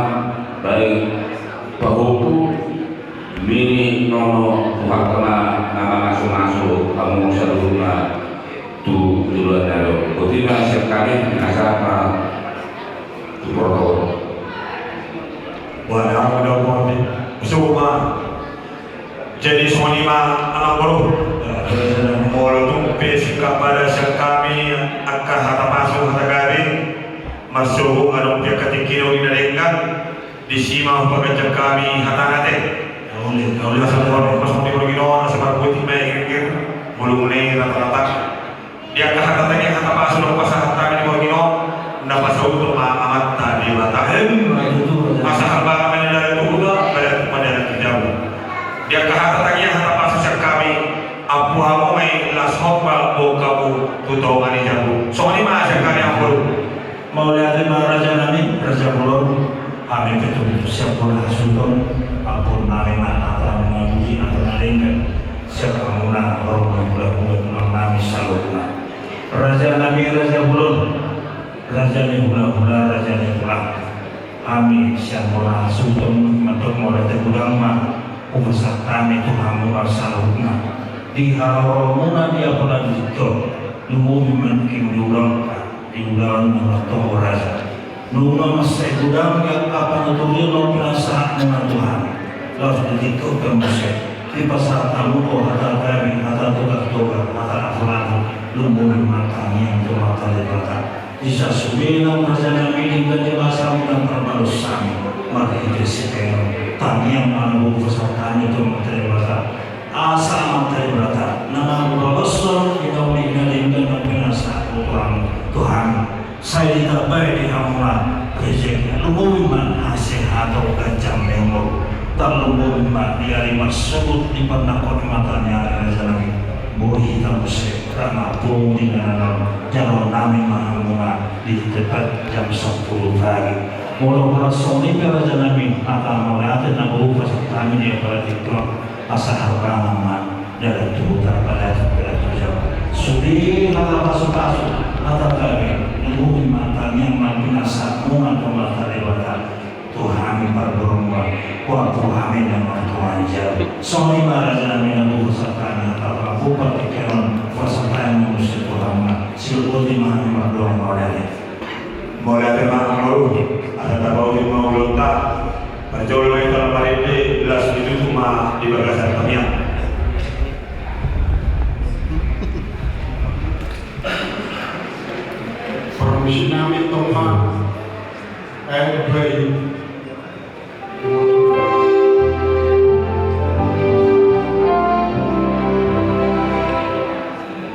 baik pahompu, nini nono, Tuhanta ma na mamasu-masu hamu saluhutna tu joloan na ro. Boti ma sian hami, asa ma tu protokol. Wah, aku udah mau di semua. Jadi songon i ma, anak boru. Molo tung pe singkat bada sian hami angka hata pasu, hata gabe, marsogot adong pe angka tingki na uli na denggan, disi ma hupaganjang hami hatana te. Uli, uli, asa boru, pas modi boru gino, asa marbuti ma i, molo mune rata-rata. Di angka hata tangiang, hata pasu na hupasahat hami di borngin on, na pasauthon ma Amanta Debata. Asa harbangan ma di dalan tu huta, balatuk ma di dalan tu jabu. Di angka hata tangiang, hata pasu sian hami, ampu hamu ma i, las hot ma boan hamu tu tonga ni jabu. Songon i ma sian hami, ampu. Mauliate ma raja nami, raja bolon, hami pe tutu sian bona hasuhuton, ampu nami ma hata na bujur, hata na denggan. Sian hamuna horong ni hulahula tulang nami saluhutna. Raja nami raja bolon, raja ni hulahula, raja ni tulang. Hami sian bona hasuhuton mandok mauliate godang ma hupasahat hami tu hamuna saluhutna. Di haroromuna di apala di tingki on, lumobi ma di ulaon, di ulaon na martonggo raja. Nunga mansai godang di angka panuturion na pinasahatmuna tu hami. Laos di tingki on pe muse, dipasahat hamu do hata gabe, hata togar-togar, hata atur-atur, lumobi ma tangiang tu Amanta Debata. Di sasude nang raja nami, denggan di basa nang parbalos hami. Marhite sipeon tangiang ma na boi hupasahat hami tu Amanta Debata. Asa Amanta Debata na mangulahon di na uli na denggan na pinasahat tu hami, tu hami. Sai ditambai di hamuna rejeki, lumobi ma hasehaton, ganjang ni umur, tarlumobi ma di ari marsogot di pandangkon ni mata ni ari, raja nami. Boi hita muse rap mampungu di na naeng jalo nami ma hamuna di tepat jam sampulu pagi. Molo holan songon i pe raja nami, hata mauliate na boi hupasahat hami di apala tingki on, asa harbangan ma dalan tu huta, balatuk dalan tu jabu. Sude hata pasu-pasu, hata gabe, lumobi ma tangiang na pinasahatmuna tu Amanta Debata. Tu hami parboruon, boan tu hami na martonga ni jabu. Songon i ma raja nami na boi hupasahat hami, hata pangapul partingkian on, hupasahat hami muse tu hamuna. Silop boti ma hami mardongan mauliate. Mauliate ma, amang boru, asa tapaujung ma ulaonta. Parjolo ma hita marende, las ni tutu ma di bagasan tangiang. Parmisi nami tong ma, eh, baik.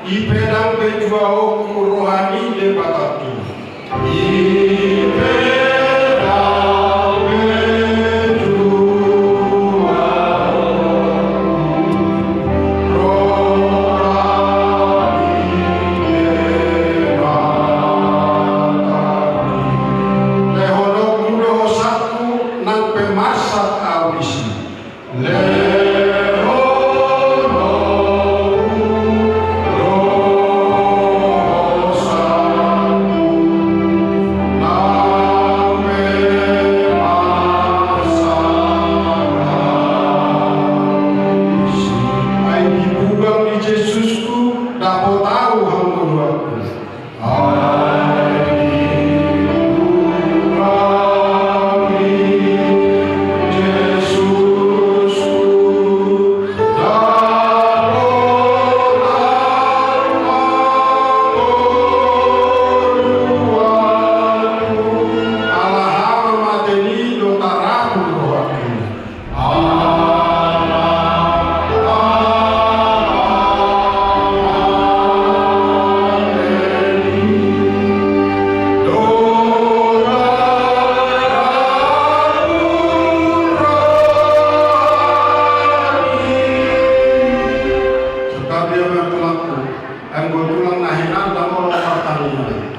I pe ndang be juaonku roha ni Debata tutu. I pe ndang be juaonku roha ni Debata tutu. Lehononku do hosangku nang pe marsak ahu disi.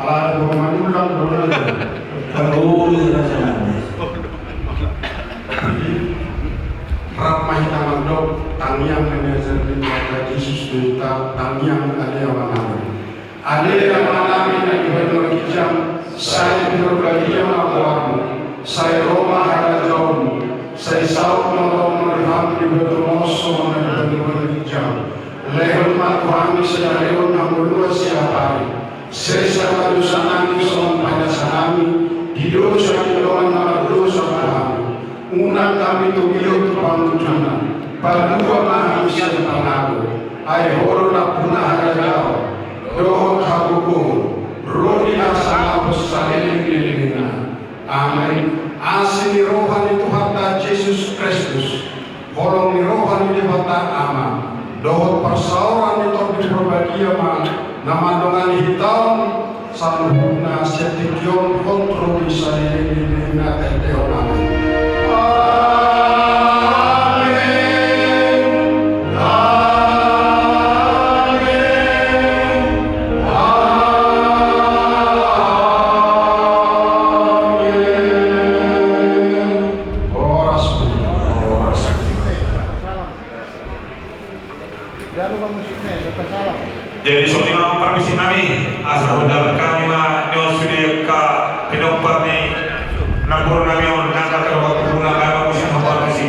Para pemanulan dongan. Paroli raja nami. Rap ma hita mandok tangiang na niajar ni Tuhan Jesus tu hita, tangiang Ale Amanami. Ale Amanami na di banua ginjang, sai pinarbadia ma goarmu, sai ro ma harajaonmu, sai saut ma roham di banua on songon na di banua ginjang. Lehon ma tu hami sadari on hangoluan siapari. Sesa ma dosanami songon panasanami di dosa ni dongan na mardosa tu hami. Unang hami togihon tu pangunjunan, palua ma hami sian pangago. Ai Ho do nampuna harajaon dohot hagogoon, ro di hasangapon saleleng ni lelengna. Amen. Asi ni roha ni Tuhanta Jesus Kristus, holong ni roha ni Debata Ama, dohot parsaoran ni Tondi Parbadia ma na mandongani hita on saluhutna sian tingki on hot ro di saleleng ni lelengna. Amen. Amen. Amen. Horas, horas. Jadi songon i ma parmisi nami, asa hundalhon hami ma nion sude angka pinompar ni namboru nami on, nang angka dohot pupuna nami on, muse ma parmisi.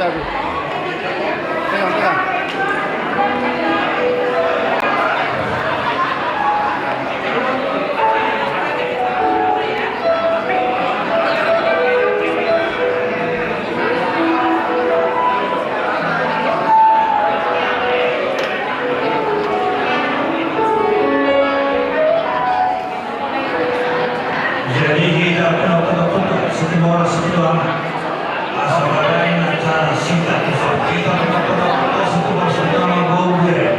Jadi hita pinompar Ompunta Situmorang Situama, asa baen acara singkat tu son. Hita pinompar Ompunta Situmorang Situama, boru, bere,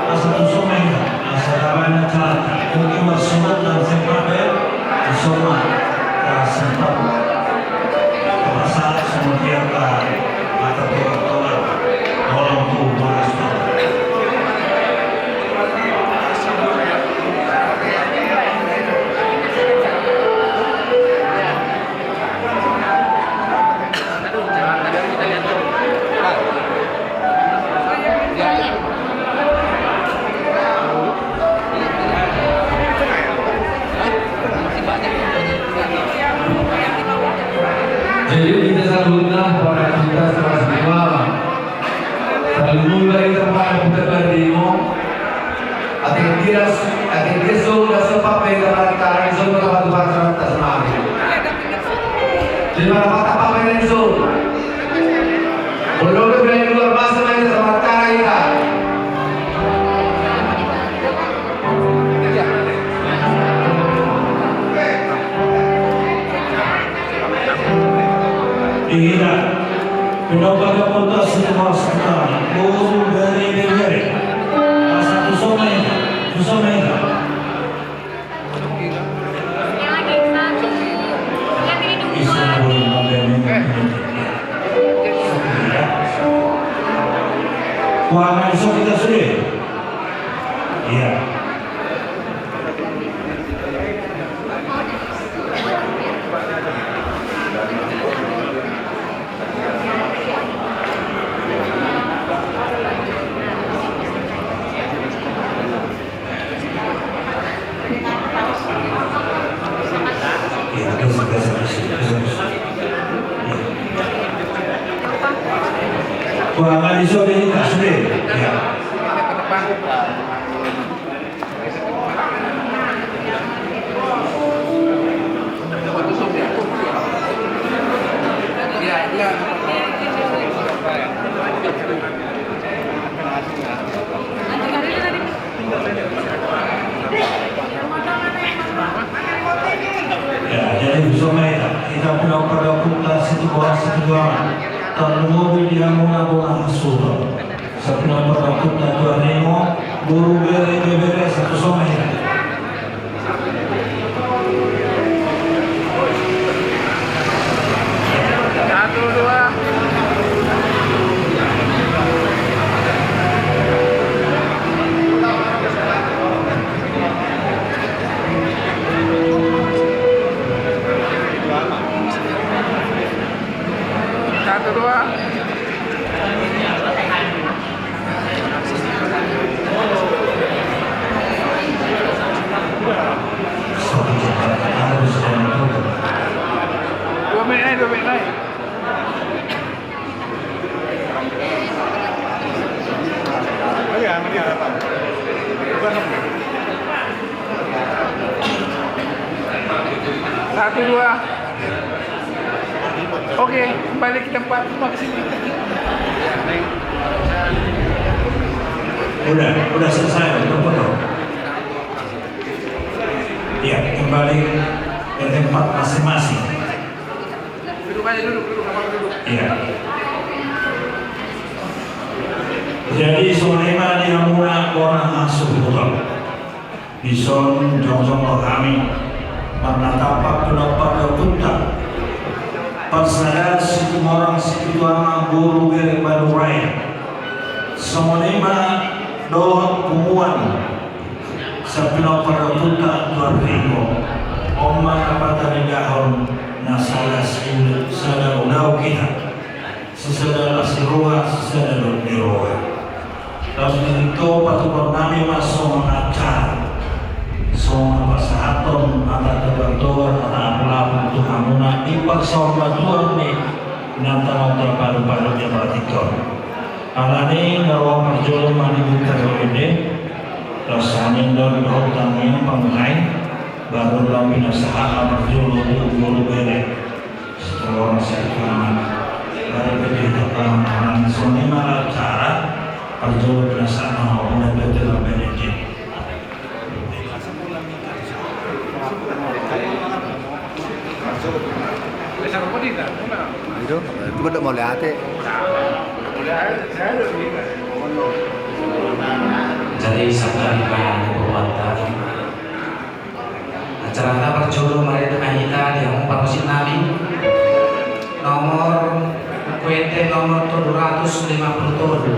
asa tuson ma hita, asa baen acara. Mungkin marsogot dan sempat ber, tuson ma, asa sempat. Pasahat songon dia, angka toga-toga, holong tu bolas. Jadi hita saluhutna, pinompar Ompunta Situmorang Situama, tarlumobi hita pinompar Ompunta Tuan Remo. Atik dia, atik dia so, dia so pape, dia marantara di son, dia marantara di son. Dia marantara pape di son. Belum dia luar biasa main sama marantara hita. Hita pinompar Ompunta Situmorang Situama, boru, bere, ibebere, asa tuson ma hita, tuson ma hita. Wah, na di son hita sude. Iya. Wah, na di son hita sude. Iya. Ya, jadi tuson ma hita, hita pinompar Ompunta Situmorang Situama, tarlumobi di hamuna bona hasuhuton. Asa pinompar Ompunta Tuan Remo, boru, bere, ibebere, asa tuson ma hita. Satu, dua. Satu, dua. Dua menit lagi, dua menit lagi. Satu, dua. Oke, kembali ke tempat. Makasih. Udah, udah selesai, udah potong. Iya, kembali ke tempat masing-masing. Duduk aja dulu, duduk, apa duduk? Iya. Jadi songon i ma di hamuna bona hasuhuton. Dison jongjong do hami marnatampak pinompar ni ompunta, parsadaan Situmorang Situama, boru, bere, balu, raja. Songon i ma dohot punguan sian pinompar ni ompunta Tuan Ringo. On ma na patarigahon na sada siula, sada ulaon hita. Sisada las ni roha, sisada dohot ni roha. Laos di situ patupaon nami ma songon acara, songon pasahaton hata tobar-tobar, hata apul-apul tu hamuna di parsaulian ni Nanta nanta paru-paru dia mati kau. Alani ngarwa parjolo mani buta ro ende. Rasani ndor dohot tangiang panggai. Baru lambi nasaha parjolo tu guru bere. Setelah nasi tuan. Baru bere tak paham tangan soni malah cara. Parjolo nasaha mau udah bere lambi ende. Itu kan mau lihat. Jadi sabda di mana perbuatan acara kita parjolo mari tengah kita di hamu parmusik nami nomor kuete nomor tujuh ratus lima puluh tujuh.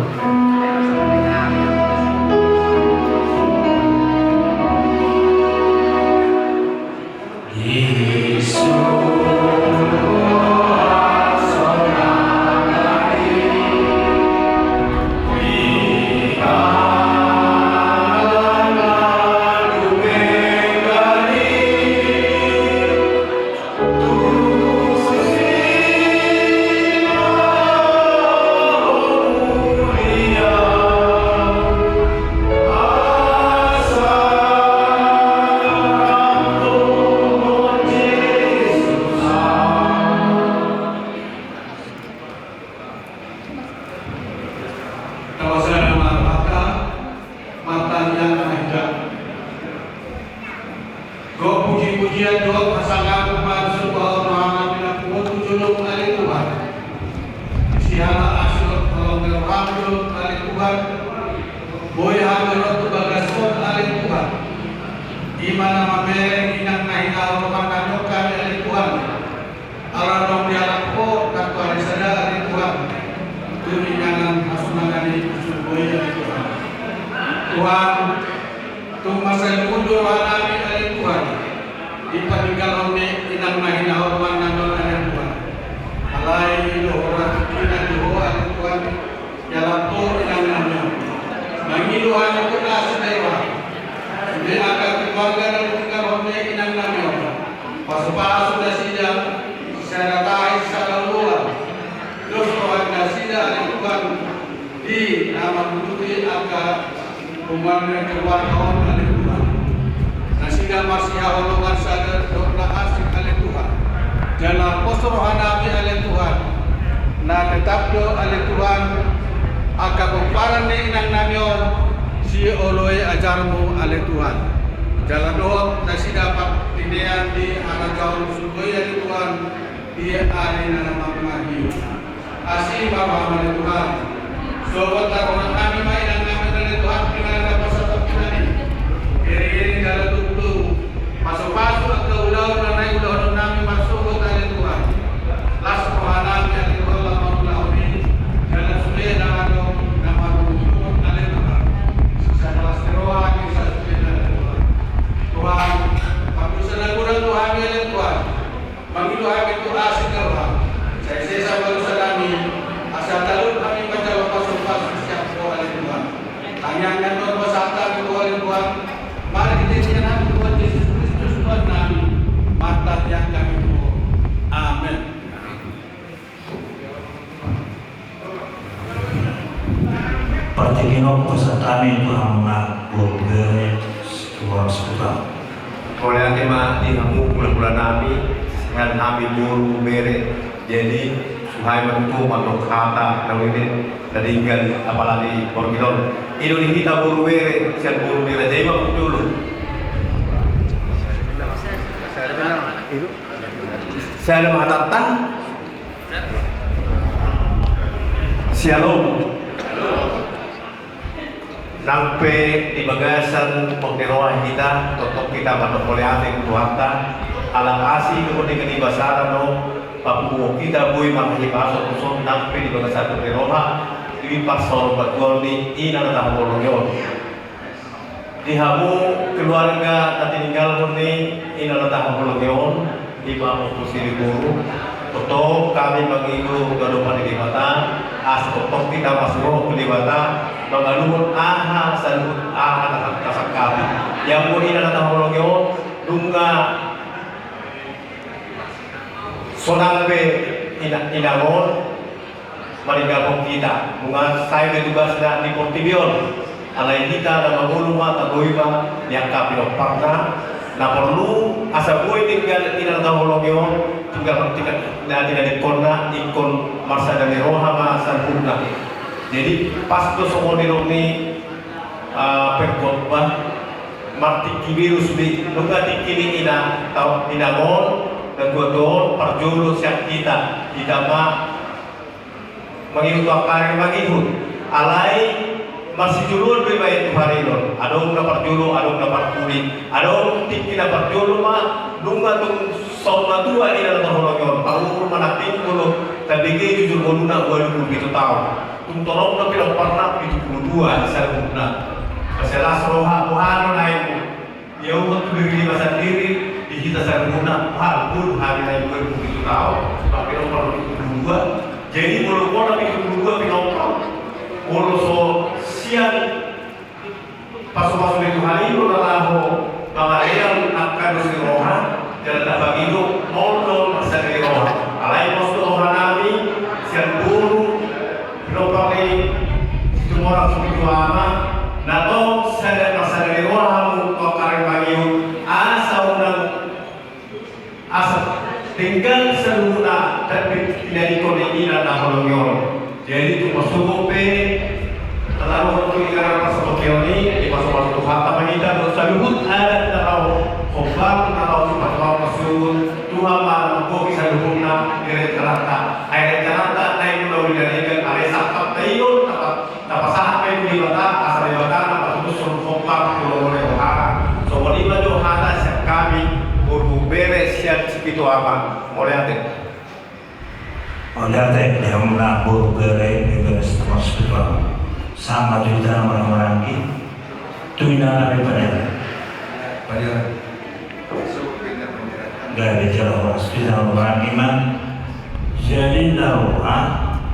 Tapasahat ma hata, martangiang ma hita. Gok puji-pujian dohot hasangapon ma supaon rohana pinampungan tu jolom ale Tuhan. Siala asi dohot holong ni roham jolom ale Tuhan. Boi hami ro tu bagas on ale Tuhan. Ima na mamereng inang na hinaholongan nami on hami ale Tuhan. Ala naung dialap Ho nangkaning sada ale Tuhan. Tu inganan hasonangan i tu surgo i ale Tuhan. Tuhan, tung mansai lungun do rohanami ale Tuhan. Dipatinggalhon ni inang na hinaholongan nami on ale Tuhan. Alai i do hora tingkina di Ho ale Tuhan. Dialap Ho inang nami on. Mangido hami tu asi ni roham. Sude angka keluarga na ditinggalhon ni inang nami on. Pasu-pasu nasida, sada tahi sada oloan. Dos roha nasida ale Tuhan. Di na manggurupi angka punguan ni keluarga on ale Tuhan. Nasida masihaholongan sada dohot na asing ale Tuhan. Jala pos rohanami ale Tuhan. Na tetap do ale Tuhan angka pomparan ni inang nami on sioloi ajarmu ale Tuhan. Jala dohot nasida partindahan di harajaon surgo i ale Tuhan. Di ari na mangkahi. Asi ma roham ale Tuhan. Sogot taruhon nami ma inang nami ale Tuhan, di na pasahat nami. Iri-iri jala tutu. Pasu-pasu angka ulaon na naeng ulahonon nami marsogot ale Tuhan. Las rohanami ale Tuhan laho mangulahon i. Jala sude na adong na marungutungun ale Tuhan. Sisa las ni roha, sisa sude ale Tuhan. Tuhan, pardosa na godang do hami ale Tuhan. Mangido hami tu asi ni roham. Sai sesa balusan nami, asa talu hami manjalo pasu-pasu sian Ho ale Tuhan. Tangiang nami on pasahat hami tu Ho ale Tuhan. Marhite sian Tuhan Jesus Kristus Tuhan nami. Martangiang hami tu Ho. Amen. Partingkian on pasahat hami tu hamuna guru bere Situmorang Saputra. Mauliate ma di hamu hulahula nami, sian hami guru bere. Jadi suhai ma tutu mandok hata na uli na denggan apalagi porgilon. I do di hita guru bere, sian guru bere jadi ma jolo. Saya ada mengatakan Syalom. Nang pe di bagasan pongki roha hita, tongtong hita mandok mauliate tu Tuhanta, ala asi dohot denggan ni basana do papunguhon hita boi marhahipason tuson nang pe di bagasan pongki roha, di parsaurmatuaon ni ina na tahaholongi on. Di hamu keluarga na tininggalhon ni ina na tahaholongi on, ima Ompu Siliboru, tongtong hami mangido tu adopan ni Debata, asa tongtong hita masiroha tu Debata, mangaluhon aha saluhut aha na tasangkapi. Ia anggo ina na tahaholongi on, nunga sonang be Ina-, inangon maninggalhon hita, nunga sai be tugasna di portibi on. Alai hita na mangolu ma, taboi ma di angka pinomparna. Na porlu asa boi tinggal inang na taholongi on, tinggal, tinggal, na tinggal ingkon na, ingkon marsada ni roha ma saluhutna. Jadi pas do songon nidok ni, ah, pengkhotbah, martingki be, nunga tingki ni ina, tau, inangon, na tuatua on, parjolo sian hita, hita ma mangihut tu angka ari mangihut. Alai marsijoloan do dibahen Tuhan i do. Adong na parjolo, adong na parpudi, adong tingki na parjolo ma, nunga tung saur matua ina na taholongi on. Parumur ma nangkin molo tabege jujur ngoluna ualu pulu pitu taon. Tung torop do pinomparna pitu pulu dua di saluhutna. Mansai las roha, boha do naeng diuhot tu diri niba sandiri, di hita saluhutna, hal pun hari na dua ribu pitu taon, tapi nomor dua puluh dua. Jadi molo bona pitu puluh dua pinompar, molo so sian pasupasu ni Tuhan i do na laho mangalean angka dos ni roha, jala na pangido molo marsada ni roha. Alai pos do rohanami sian boru, pinompar ni Situmorang Sipitu Ama, na tong sada marsada ni roha hamu tu angka ari mangihut, asa unang, asa denggan saluhutna tabinangikkon ni ina na holongi on. Jadi tung marsogop pe tataruhon tu inganan parsatongkion i, dipasupasu Tuhanta ma hita dohot saluhut adat na laho hombar, na laho sipatupaon marsogot. Tuhan ma na manggohi saluhutna di rencananta. Ai rencananta naeng mula uli na denggan, alai sangkapta i do na tapasahat ma i tu Debata, asa Debata na patuduhon hombar tu lomo ni rohana. Songon i ma jo hata sian hami, boru bere sian Sipitu Ama. Mauliate. Mauliate di hamuna boru bere, bere Situmorang Sipitu Ama. Sama tu hita na marhahamaranggi. Tu ina nami Padear. Padear. Gabe jala horas tu hita na marhahamaranggi ma. Jadi na roa,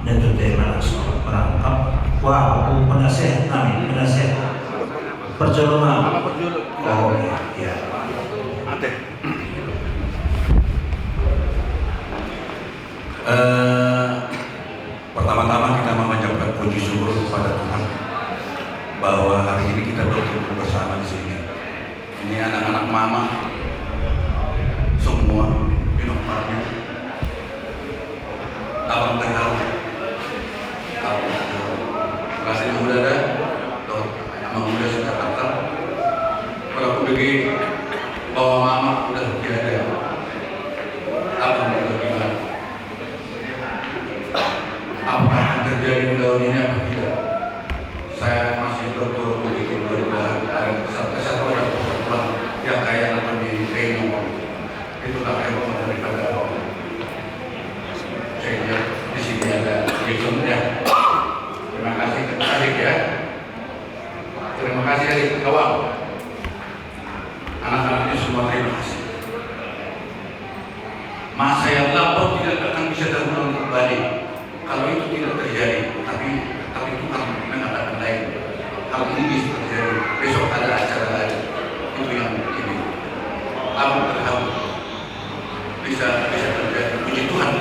na tu tema langsung merangkap. Wah, aku penasehat nami, penasehat. Perjolo ma. Oh, iya, iya. Ate. Eh, pertama-tama kita memanjatkan puji syukur kepada Tuhan bahwa hari ini kita berkumpul bersama di sini. Ini anak-anak mama semua, pinomparna. Abang terharu. Abang terharu. Terima kasih, Muda, dah. Tuh, Amang Muda sudah datang. Kalau aku pergi bawa mama udah tiada. Abang juga gimana? Apakah akan terjadi ulaon ini apa tidak? Saya masih berdoa begitu, mudah-mudahan ada kesat-, kesatuan dan persatuan yang kayak anak di Reno. Itulah yang mau daripada Allah. Sehingga di sini ada Jason, ya. Terima kasih, terima kasih, ya. Terima kasih, adik, kawan. Anak-anak ini semua terima kasih. Masa yang lampau tidak akan bisa terulang kembali kalau itu tidak terjadi. Tapi, tapi Tuhan mengatakan lain. Hal ini bisa terjadi. Besok ada acara lain. Itu yang ini. Abang terharu. Bisa, bisa terjadi. Puji Tuhan,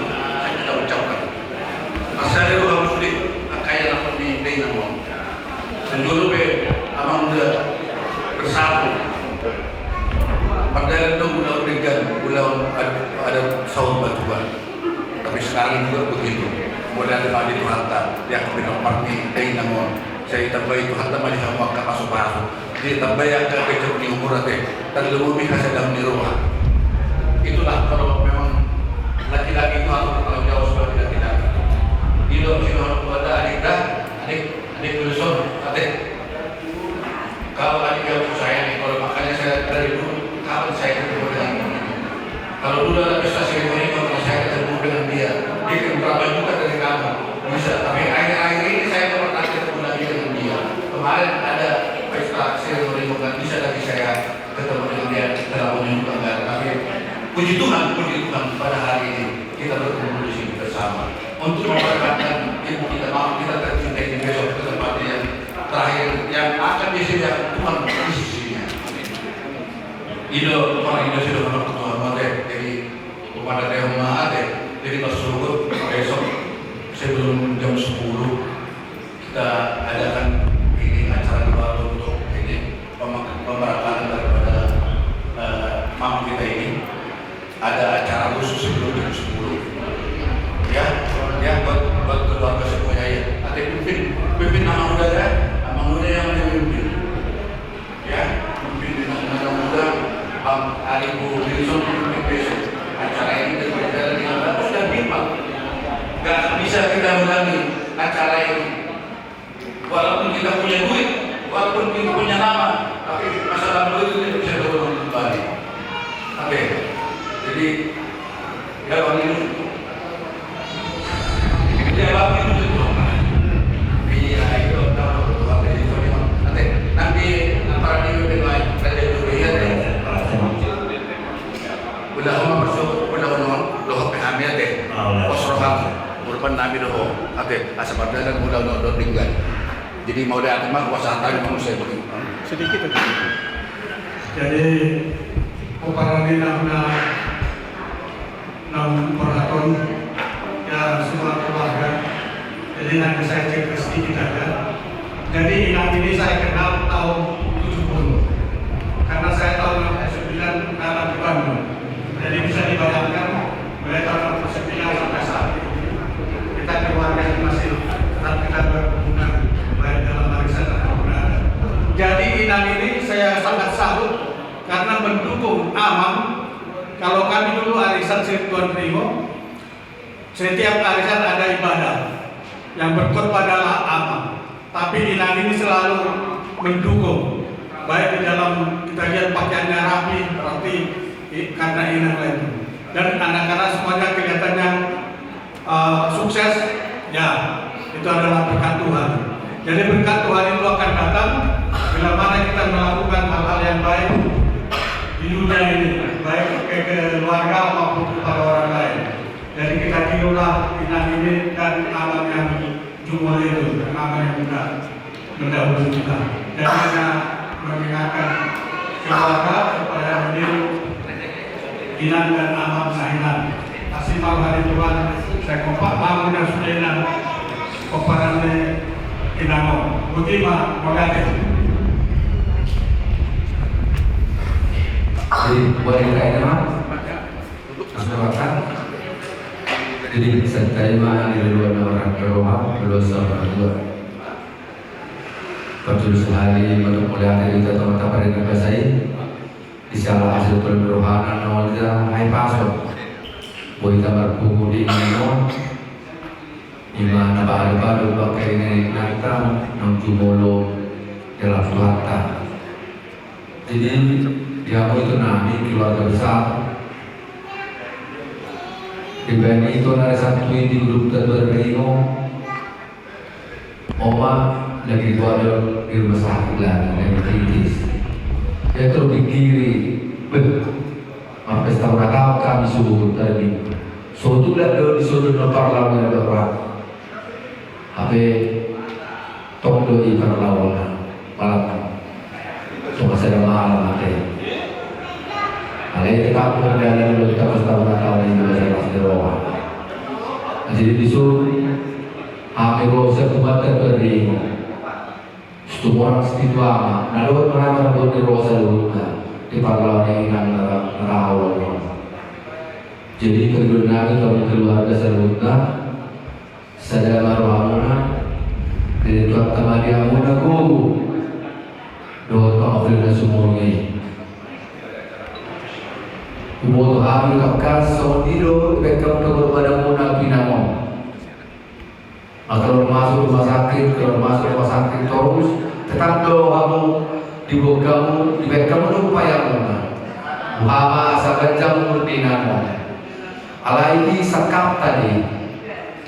kita ucapkan. Marsada do hamu sude, angka anak ni Reno. Songon i pe, Amang Muda, bersatu. Mardalan do ulaon denggan, ulaon ad-, adat saur matua. Tapi sekarang juga begitu. Mauliate ma di Tuhanta, di angka pinompar ni dainang on. Sai ditambai Tuhanta ma di hamu angka pasupasu. Ditambai angka pecok ni umur, ate. Tarlumobi hasadahon ni roha. Itulah kalau memang laki-laki itu harus bertanggung jawab sebagai laki-laki. Di dalam sini harus ada adik dah, adik, adik Wilson, ate. Kalau tadi dia, saya nih, kalau makanya saya dari dulu, kapan saya ketemu dengan ini? Kalau dulu ada pesta seni Wonogiri, saya ketemu dengan dia. Dia kan berapa juta dari kamu? Bisa, tapi akhir-akhir ini saya nggak pernah ketemu lagi dengan dia. Kemarin ada pesta seni Wonogiri, nggak bisa lagi saya ketemu dengan dia, teleponnya juga nggak ada. Tapi puji Tuhan, puji Tuhan, pada hari ini kita berkumpul di sini bersama untuk memberangkatkan ibu kita, mama kita tercinta ini besok ke tempat yang terakhir, yang akan disediakan Tuhan di sisinya. I do, Tuhan, i do sudah menurut Tuhan, mate. Jadi, kepada Tuhan, mate. Jadi, pas subuh besok, sebelum jam sepuluh, kita adakan ini acara doa untuk ini, pem-, pemberangkatan daripada, eh, mam kita ini. Ada acara khusus sebelum jam sepuluh. Ya, ya, buat, buat keluarga semuanya, ya. Nanti pimpin, pimpin anak muda, ya. Anak muda yang memimpin. Ya, pimpin dengan anak muda, Bang Ari Wilson, pimpin besok. Acara ini akan berjalan dengan bagus dan timpang. Gak bisa kita ulangi acara ini. Walaupun kita punya duit, walaupun kita punya nama, tapi masalah duit itu tidak bisa diulang kembali. Oke. Jadi, ya, Bang, ini. Ya, Bang, ini. Iya, itu, tahu, tahu, tahu, tahu, tahu. Nanti, nanti, apa, di W P lain, kita jadi dulu, ya, deh. Udah, Om, masuk, udah, Om, dohot pe hami, ya, deh. Ah, udah. Pos roham. Urban nami do ho, ate, asa mardalan mula on do denggan. Jadi mauliate ma hupasahat hami manusia begitu. Sedikit aja. Jadi, pomparan ni na, na, na parhata on, ya, semua keluarga. Jadi, nanti saya cerita sedikit aja. Jadi, inang ini saya kenal tahun tujuh puluh. Karena saya tahun enam puluh sembilan datang ke Bandung. Jadi, bisa dibayangkan, mulai tahun enam puluh sembilan sampai saat ini, kita keluarga ini masih tetap kita berhubungan, baik dalam arisan dan keluarga. Jadi, inang ini saya sangat salut, karena mendukung amang. Kalau kami dulu arisan Sirituan Ringo, setiap arisan ada ibadah, yang berkhotbah adalah amang. Tapi inang ini selalu mendukung, baik di dalam kita lihat pakaiannya rapi, berarti i-, karena inang lah itu. Dan anak-anak semuanya kelihatannya, eh, sukses, ya, itu adalah berkat Tuhan. Jadi berkat Tuhan itu akan datang bila mana kita melakukan hal-hal yang baik di dunia ini, baik ke keluarga maupun kepada orang lain. Jadi kita tirulah inang ini dan abang yang jumolo itu, abang yang muda mendahului kita. Jadi kita mengingatkan keluarga supaya meniru inang dan abang na hinan. Pasti mau hari Tuhan, saya kompak bangun dan sudah inang, komparan ni inang on. Boti ma, mauliate. Jadi, boleh kita ini, Mas? Masyarakat. Jadi, santai ma di luar na marhata roha, luar sama dua. Perlu sehari untuk melihat kita teman-teman yang kasih. Di salah hasil perlu rohana, nol dia, hai paso. Boi ta marpungu di nol. Ima na baru-baru pakai ini nanta, nang jumolo dalam Tuhanta. Jadi, dia itu nami keluarga besar. Dibaen i tu na satu di grup terbaru Ringo. Oma lagi di rumah sakit lagi, lagi kritis. Dia terus pikirin, beh, marpesta ulang tahun kami suruh tadi. Sotu lah do di sotu no parlau ni orang. Hape tong do i parlau na malam. Cuma sada malam ate. Alai tetap berjalan dulu, kita pesta ulang tahun ini juga saya pasti roha. Jadi disuruh hape ro sebuah terteri. Setumorang situa ma, na dohot ma na dohot ni roha saluhutna, di parlawan ni inang na, na rahol on. Jadi, keluarga nami, kami keluarga saluhutna, sada ma rohamuna, di Tuhanta ma di hamuna gogo, dohot pangapulna sumurung i. Huboto hami tangkas, songon i do, dibaen hamu do badanmuna pinangon. Keluar masuk rumah sakit, keluar masuk rumah sakit terus, tetap do hamu, dibaen hamu, dibaen hamu do upayamuna. Boha ma asa ganjang umur ni inang on. Alai i sangkapta do i,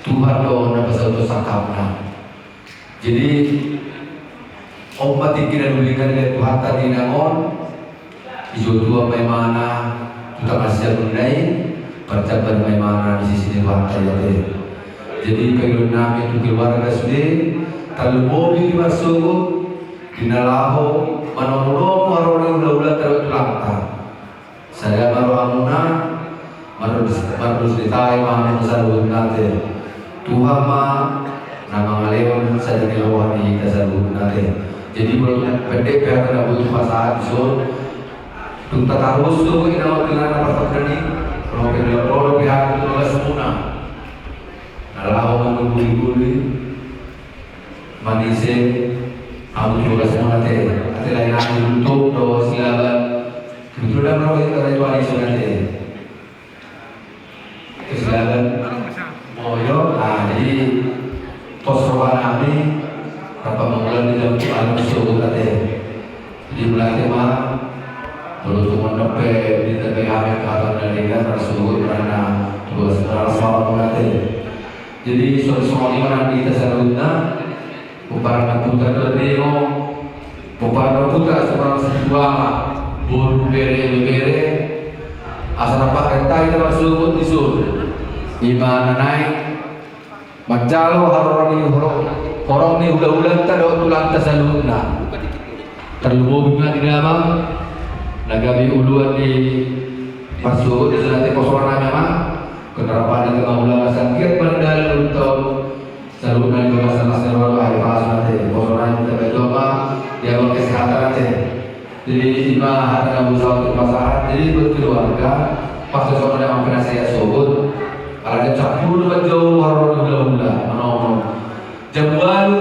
Tuhan do na pasaut sangkapna. Jadi, on ma tingki na denggan di Tuhanta di inang on, dijou Tuhan ma imana tu tangkas siamun na i, parjambar ma imana di sisi ni Tuhanta i ate. Jadi, pangidoan nami tu keluarga sude, tarlumobi di marsogot, di na laho manomunomu haroro ni hulahula taruhon tulangta. Sada ma rohamuna, Mardos, mardos di tai ma hami saluhutna ate. Tuhan ma na mangalehon sada ni roha di hita saluhutna ate. Jadi molo tung pendek pe hata na boi hupasahat dison, tung tatarushon do i na on tu na parpatani, ro pe ro pe hami tu bagasmuna. Na laho manggulguli manise hamu tu bagasmuna ate. Ate lae nami Guntur dohot Silaban. Kebetulan ro hita tu ari songon i ate. Silaban. Oh iyo, nah, jadi pos roha nami, rap mangula di dalam Tuhan, sogot ate. Jadi mauliate ma, molo tung mandok pe di T P H M K atau dari kan, harus sogot, karena tugas keras, mauliate. Jadi songon i ma nang di hita saluhutna. Pomparan ni ompunta do ate, pomparan ni ompunta, asa marsitua ma boru, bere, ibebere, asa rap marrenta hita marsogot dison. I ma na naeng manjalo haroro ni horong, horong ni hulahulanta dohot tulangta saluhutna. Tarlumobi ma di damang na gabe uluan ni parsogot dison ate, pos roha nami ma. Ingkon rap hita ma ulaon sangkir mandalan ulaon. Saluhutna di bagasan las ni roha dohot ari Pasu ate, pos roha nami, tabe tong ma, jaga kesehatan ate. Jadi i ma hata na boi hupasahat, jadi buat keluarga, pas songon i ma pinasahat sogot, ala jam sampulu ma jolo haroro ni hulahula, manono. Jam ualu,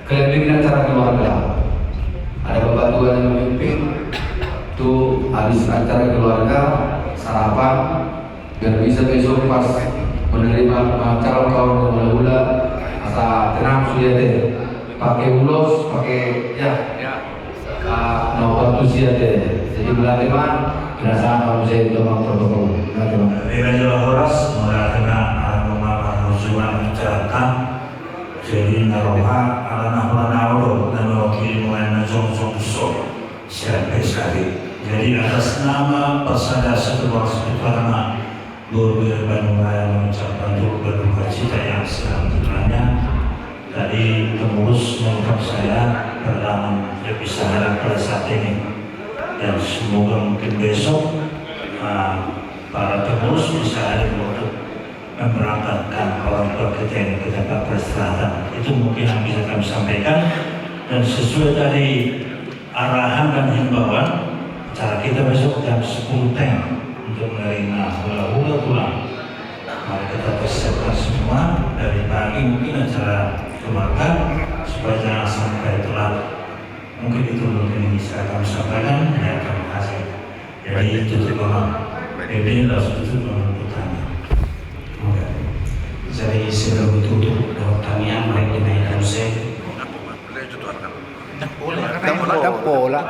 kalian bikin acara keluarga. Ada bapak tua yang memimpin, tu habis acara keluarga, sarapan, biar bisa besok pas menerima, ma-, calon-calon hulahula, asa tenang sude ate. Pake ulos, pake, ya. Ah, na opat tusi ate. Jadi mauliate ma, pinasahat ma muse di damang protokol. Mauliate ma. Di raja horas, mauliate ma, ah, mauliate ma, mauliate ma. Jadi na roha, ala na roha na olo, na mewakili mulai na jongjong so. Siap, siap. Jadi atas nama Persada Situmorang Sipitwarna, Boru Bere Bandung Raya mengucapkan turut berduka cita yang sedalam-dalamnya. Tadi pengurus menelpon saya, pertama tidak bisa hadir pada saat ini. Dan semoga mungkin besok, ah, para pengurus bisa hadir untuk memberangkatkan kawan-kawan kita ini ke tempat peristirahatan. Itu mungkin yang bisa kami sampaikan. Dan sesuai tadi arahan dan himbauan, acara kita besok jam sepuluh teng untuk menerima hulahula pulang. Mari kita persiapkan semua dari pagi, mungkin acara keluarga, supaya jangan sampai telat. Mungkin itu mungkin yang bisa kami sampaikan. Ya, terima kasih. Jadi tutup, Bapak. Jadi langsung tutup, Bapak, pertanyaan. Oke. Jadi sebelum ditutup, Bapak, pertanyaan, mari kita ikan se. Ndang pola. Ndang pola.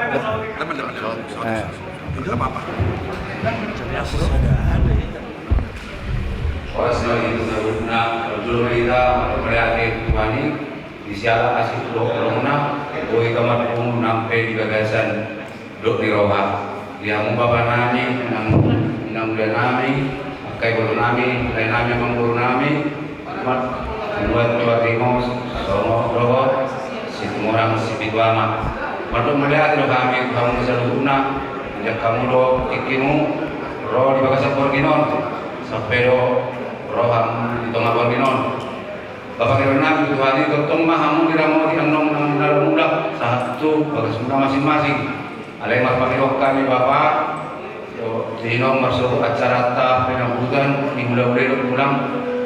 Eh. Horas ma di hita saluhutna, parjolo ma hita mauliate tu Tuhan i, di siala asi tu dohot holongna, boi hita marpungu nang pe di bagasan dok ni roha. Di hamu bapa nami, inang, inang ula nami, angka iboto nami, lae nami, amangboru nami, Mat, muat keluargamu, songon dohot Situmorang Sipitu Ama. Mandok mauliate do hami tu hamu saluhutna, injak hamu do tingkimu ro di bagasan borngin on, sampe do ro hamu di tonga borngin on. Bapa ni roha nami, tu Tuhan i tongtong ma hamu diramoti annon nang na lam mulak sahat tu bagasmuna masing-masing. Alai marpangidoan hami, Bapa, jo, di naung marsogot acaranta, penyambutan ni hulahula i dohot tulang,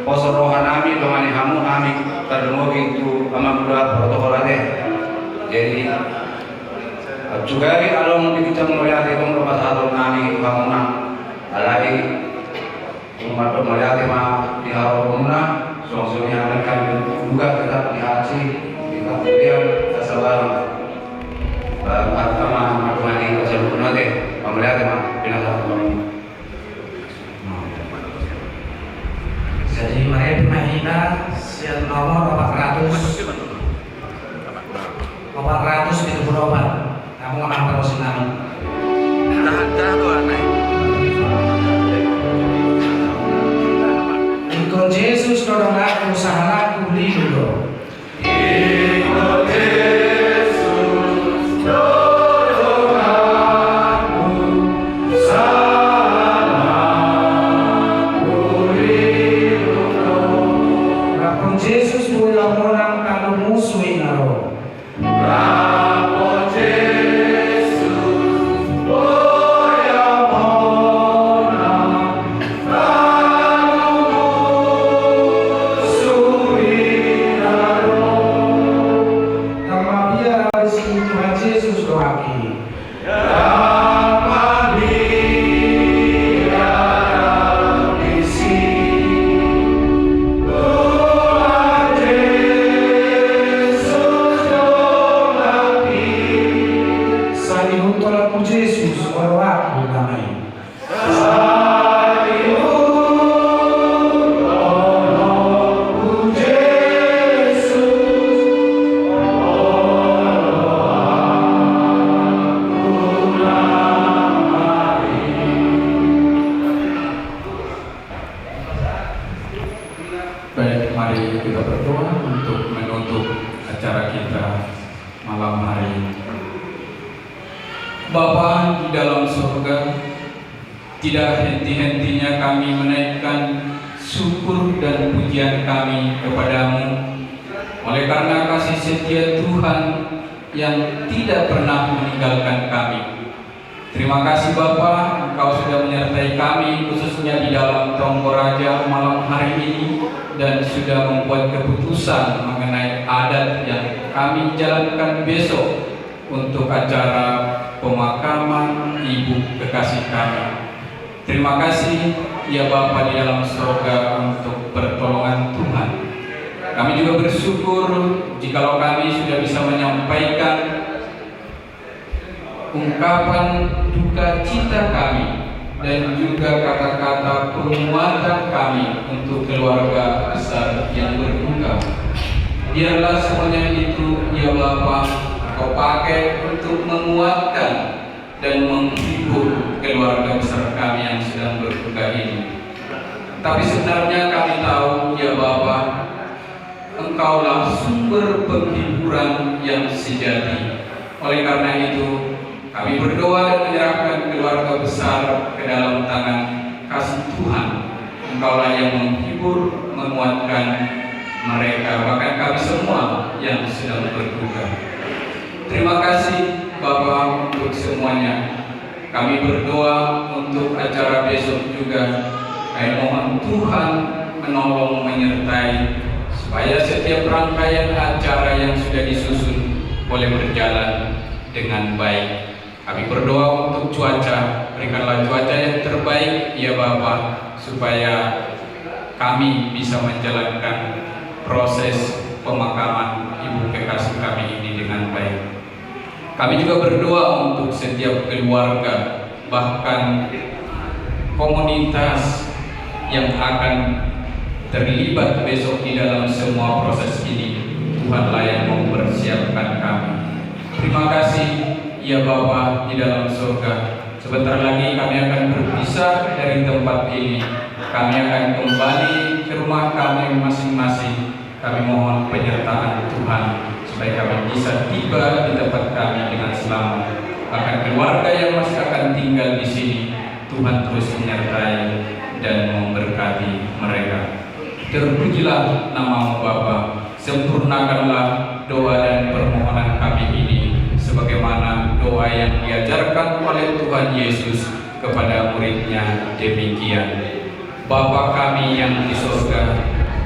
pos roha nami dongani hamu hami, tarlumobi tu amangboru protokol ate. Jadi ancugai adong di ginjang mauliate tong do pasahaton nami tu hamuna. Alai Tung mandok mauliate ma di haroromuna, songon i ma hami juga tetap di hati, di panggabean, asa barang. Barang harta ma, mandok ma di hita saluhutna ate, mauliate ma, pinasahat ma. Jadi, mauliate ma hita, sian nomor opat ratus, opat ratus pitu pulu opat. Hamu ma parosian nami. Tahan, tahan, tahan, eh. Ingkon Jesus do donganku, sahalakku lilu do. Ingkon Jesus do donganku, sahalakku Acara kita malam hari ini. Bapa di dalam surga, tidak henti-hentinya kami menaikkan syukur dan pujian kami kepada-Mu, oleh karena kasih setia Tuhan yang tidak pernah meninggalkan kami. Terima kasih Bapa, Engkau sudah menyertai kami, khususnya di dalam Tonggo Raja malam hari ini, dan sudah membuat keputusan mengenai adat yang kami jalankan besok untuk acara pemakaman ibu kekasih kami. Terima kasih, ya Bapa di dalam surga, untuk pertolongan Tuhan. Kami juga bersyukur jikalau kami sudah bisa menyampaikan ungkapan duka cita kami dan juga kata-kata penguatan kami untuk keluarga besar yang berduka. Biarlah semuanya itu, ya Bapa, Kau pakai untuk menguatkan dan menghibur keluarga besar kami yang sedang berduka ini. Tapi sebenarnya kami tahu, ya Bapa, Engkaulah sumber penghiburan yang sejati. Oleh karena itu, kami berdoa dan menyerahkan keluarga besar ke dalam tangan kasih Tuhan. Engkaulah yang menghibur, menguatkan mereka, bahkan kami semua yang sedang berduka. Terima kasih, Bapa, untuk semuanya. Kami berdoa untuk acara besok juga. Kami mohon Tuhan menolong, menyertai, supaya setiap rangkaian acara yang sudah disusun boleh berjalan dengan baik. Kami berdoa untuk cuaca, berikanlah cuaca yang terbaik, ya Bapa, supaya kami bisa menjalankan proses pemakaman ibu kekasih kami ini dengan baik. Kami juga berdoa untuk setiap keluarga, bahkan komunitas yang akan terlibat besok di dalam semua proses ini. Tuhanlah yang mempersiapkan kami. Terima kasih, ya Bapa di dalam surga. Sebentar lagi kami akan berpisah dari tempat ini. Kami akan kembali ke rumah kami masing-masing. Kami mohon penyertaan Tuhan, supaya kami bisa tiba di tempat kami dengan selamat. Bahkan keluarga yang masih akan tinggal di sini, Tuhan terus menyertai dan memberkati mereka. Terpujilah nama-Mu, Bapa. Sempurnakanlah doa dan permohonan kami ini, sebagaimana doa yang diajarkan oleh Tuhan Yesus kepada murid-Nya demikian. Bapa kami yang di sorga,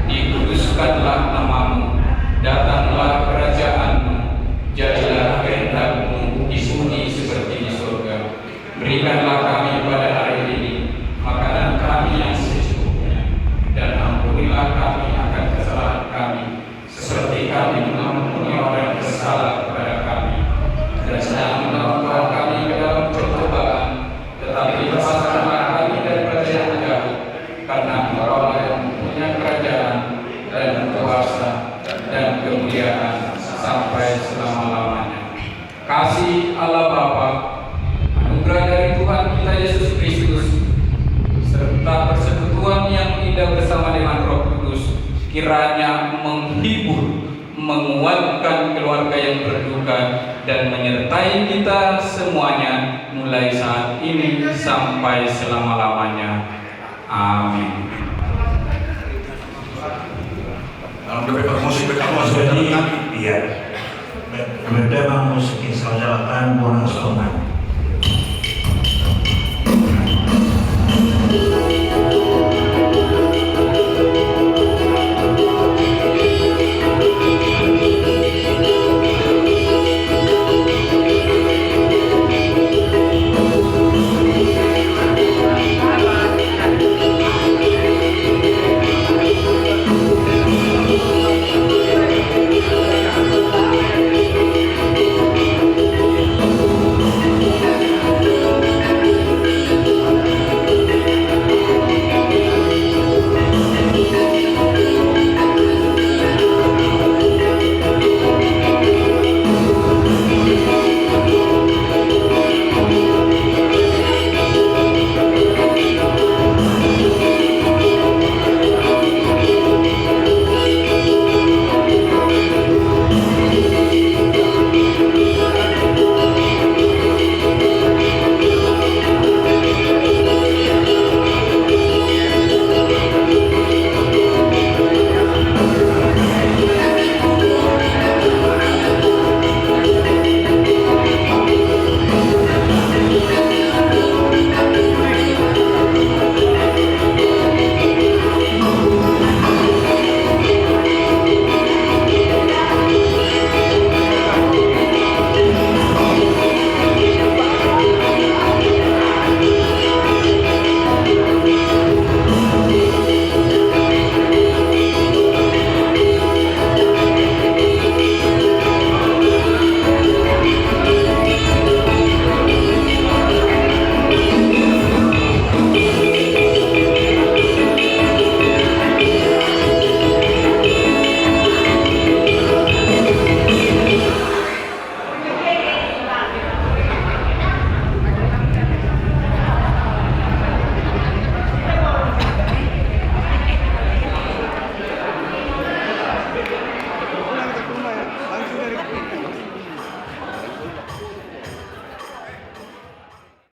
dikuduskanlah nama-Mu, datanglah kerajaan-Mu, jadilah kehendak-Mu di bumi seperti di sorga. Berikanlah kami pada hari ini makanan kami yang secukupnya, dan ampunilah kami akan kesalahan kami, seperti kami mengampuni orang yang bersalah kepada kami. Dan janganlah membawa kami ke dalam pencobaan, tetapi lepaskanlah kami daripada yang jahat, karena Engkaulah yang mempunyai kerajaan dan kuasa dan kemuliaan sampai selama-lamanya. Kasih Allah Bapa, anugerah dari Tuhan kita Yesus Kristus, serta persekutuan yang indah bersama dengan Roh Kudus, kiranya menghibur, menguatkan keluarga yang berduka, dan menyertai kita semuanya, mulai saat ini sampai selama-lamanya. Amin. Kalau udah pakai musik, pakai musik, jadi, iya. Berdama musik yang saya jalankan, bonus tongan.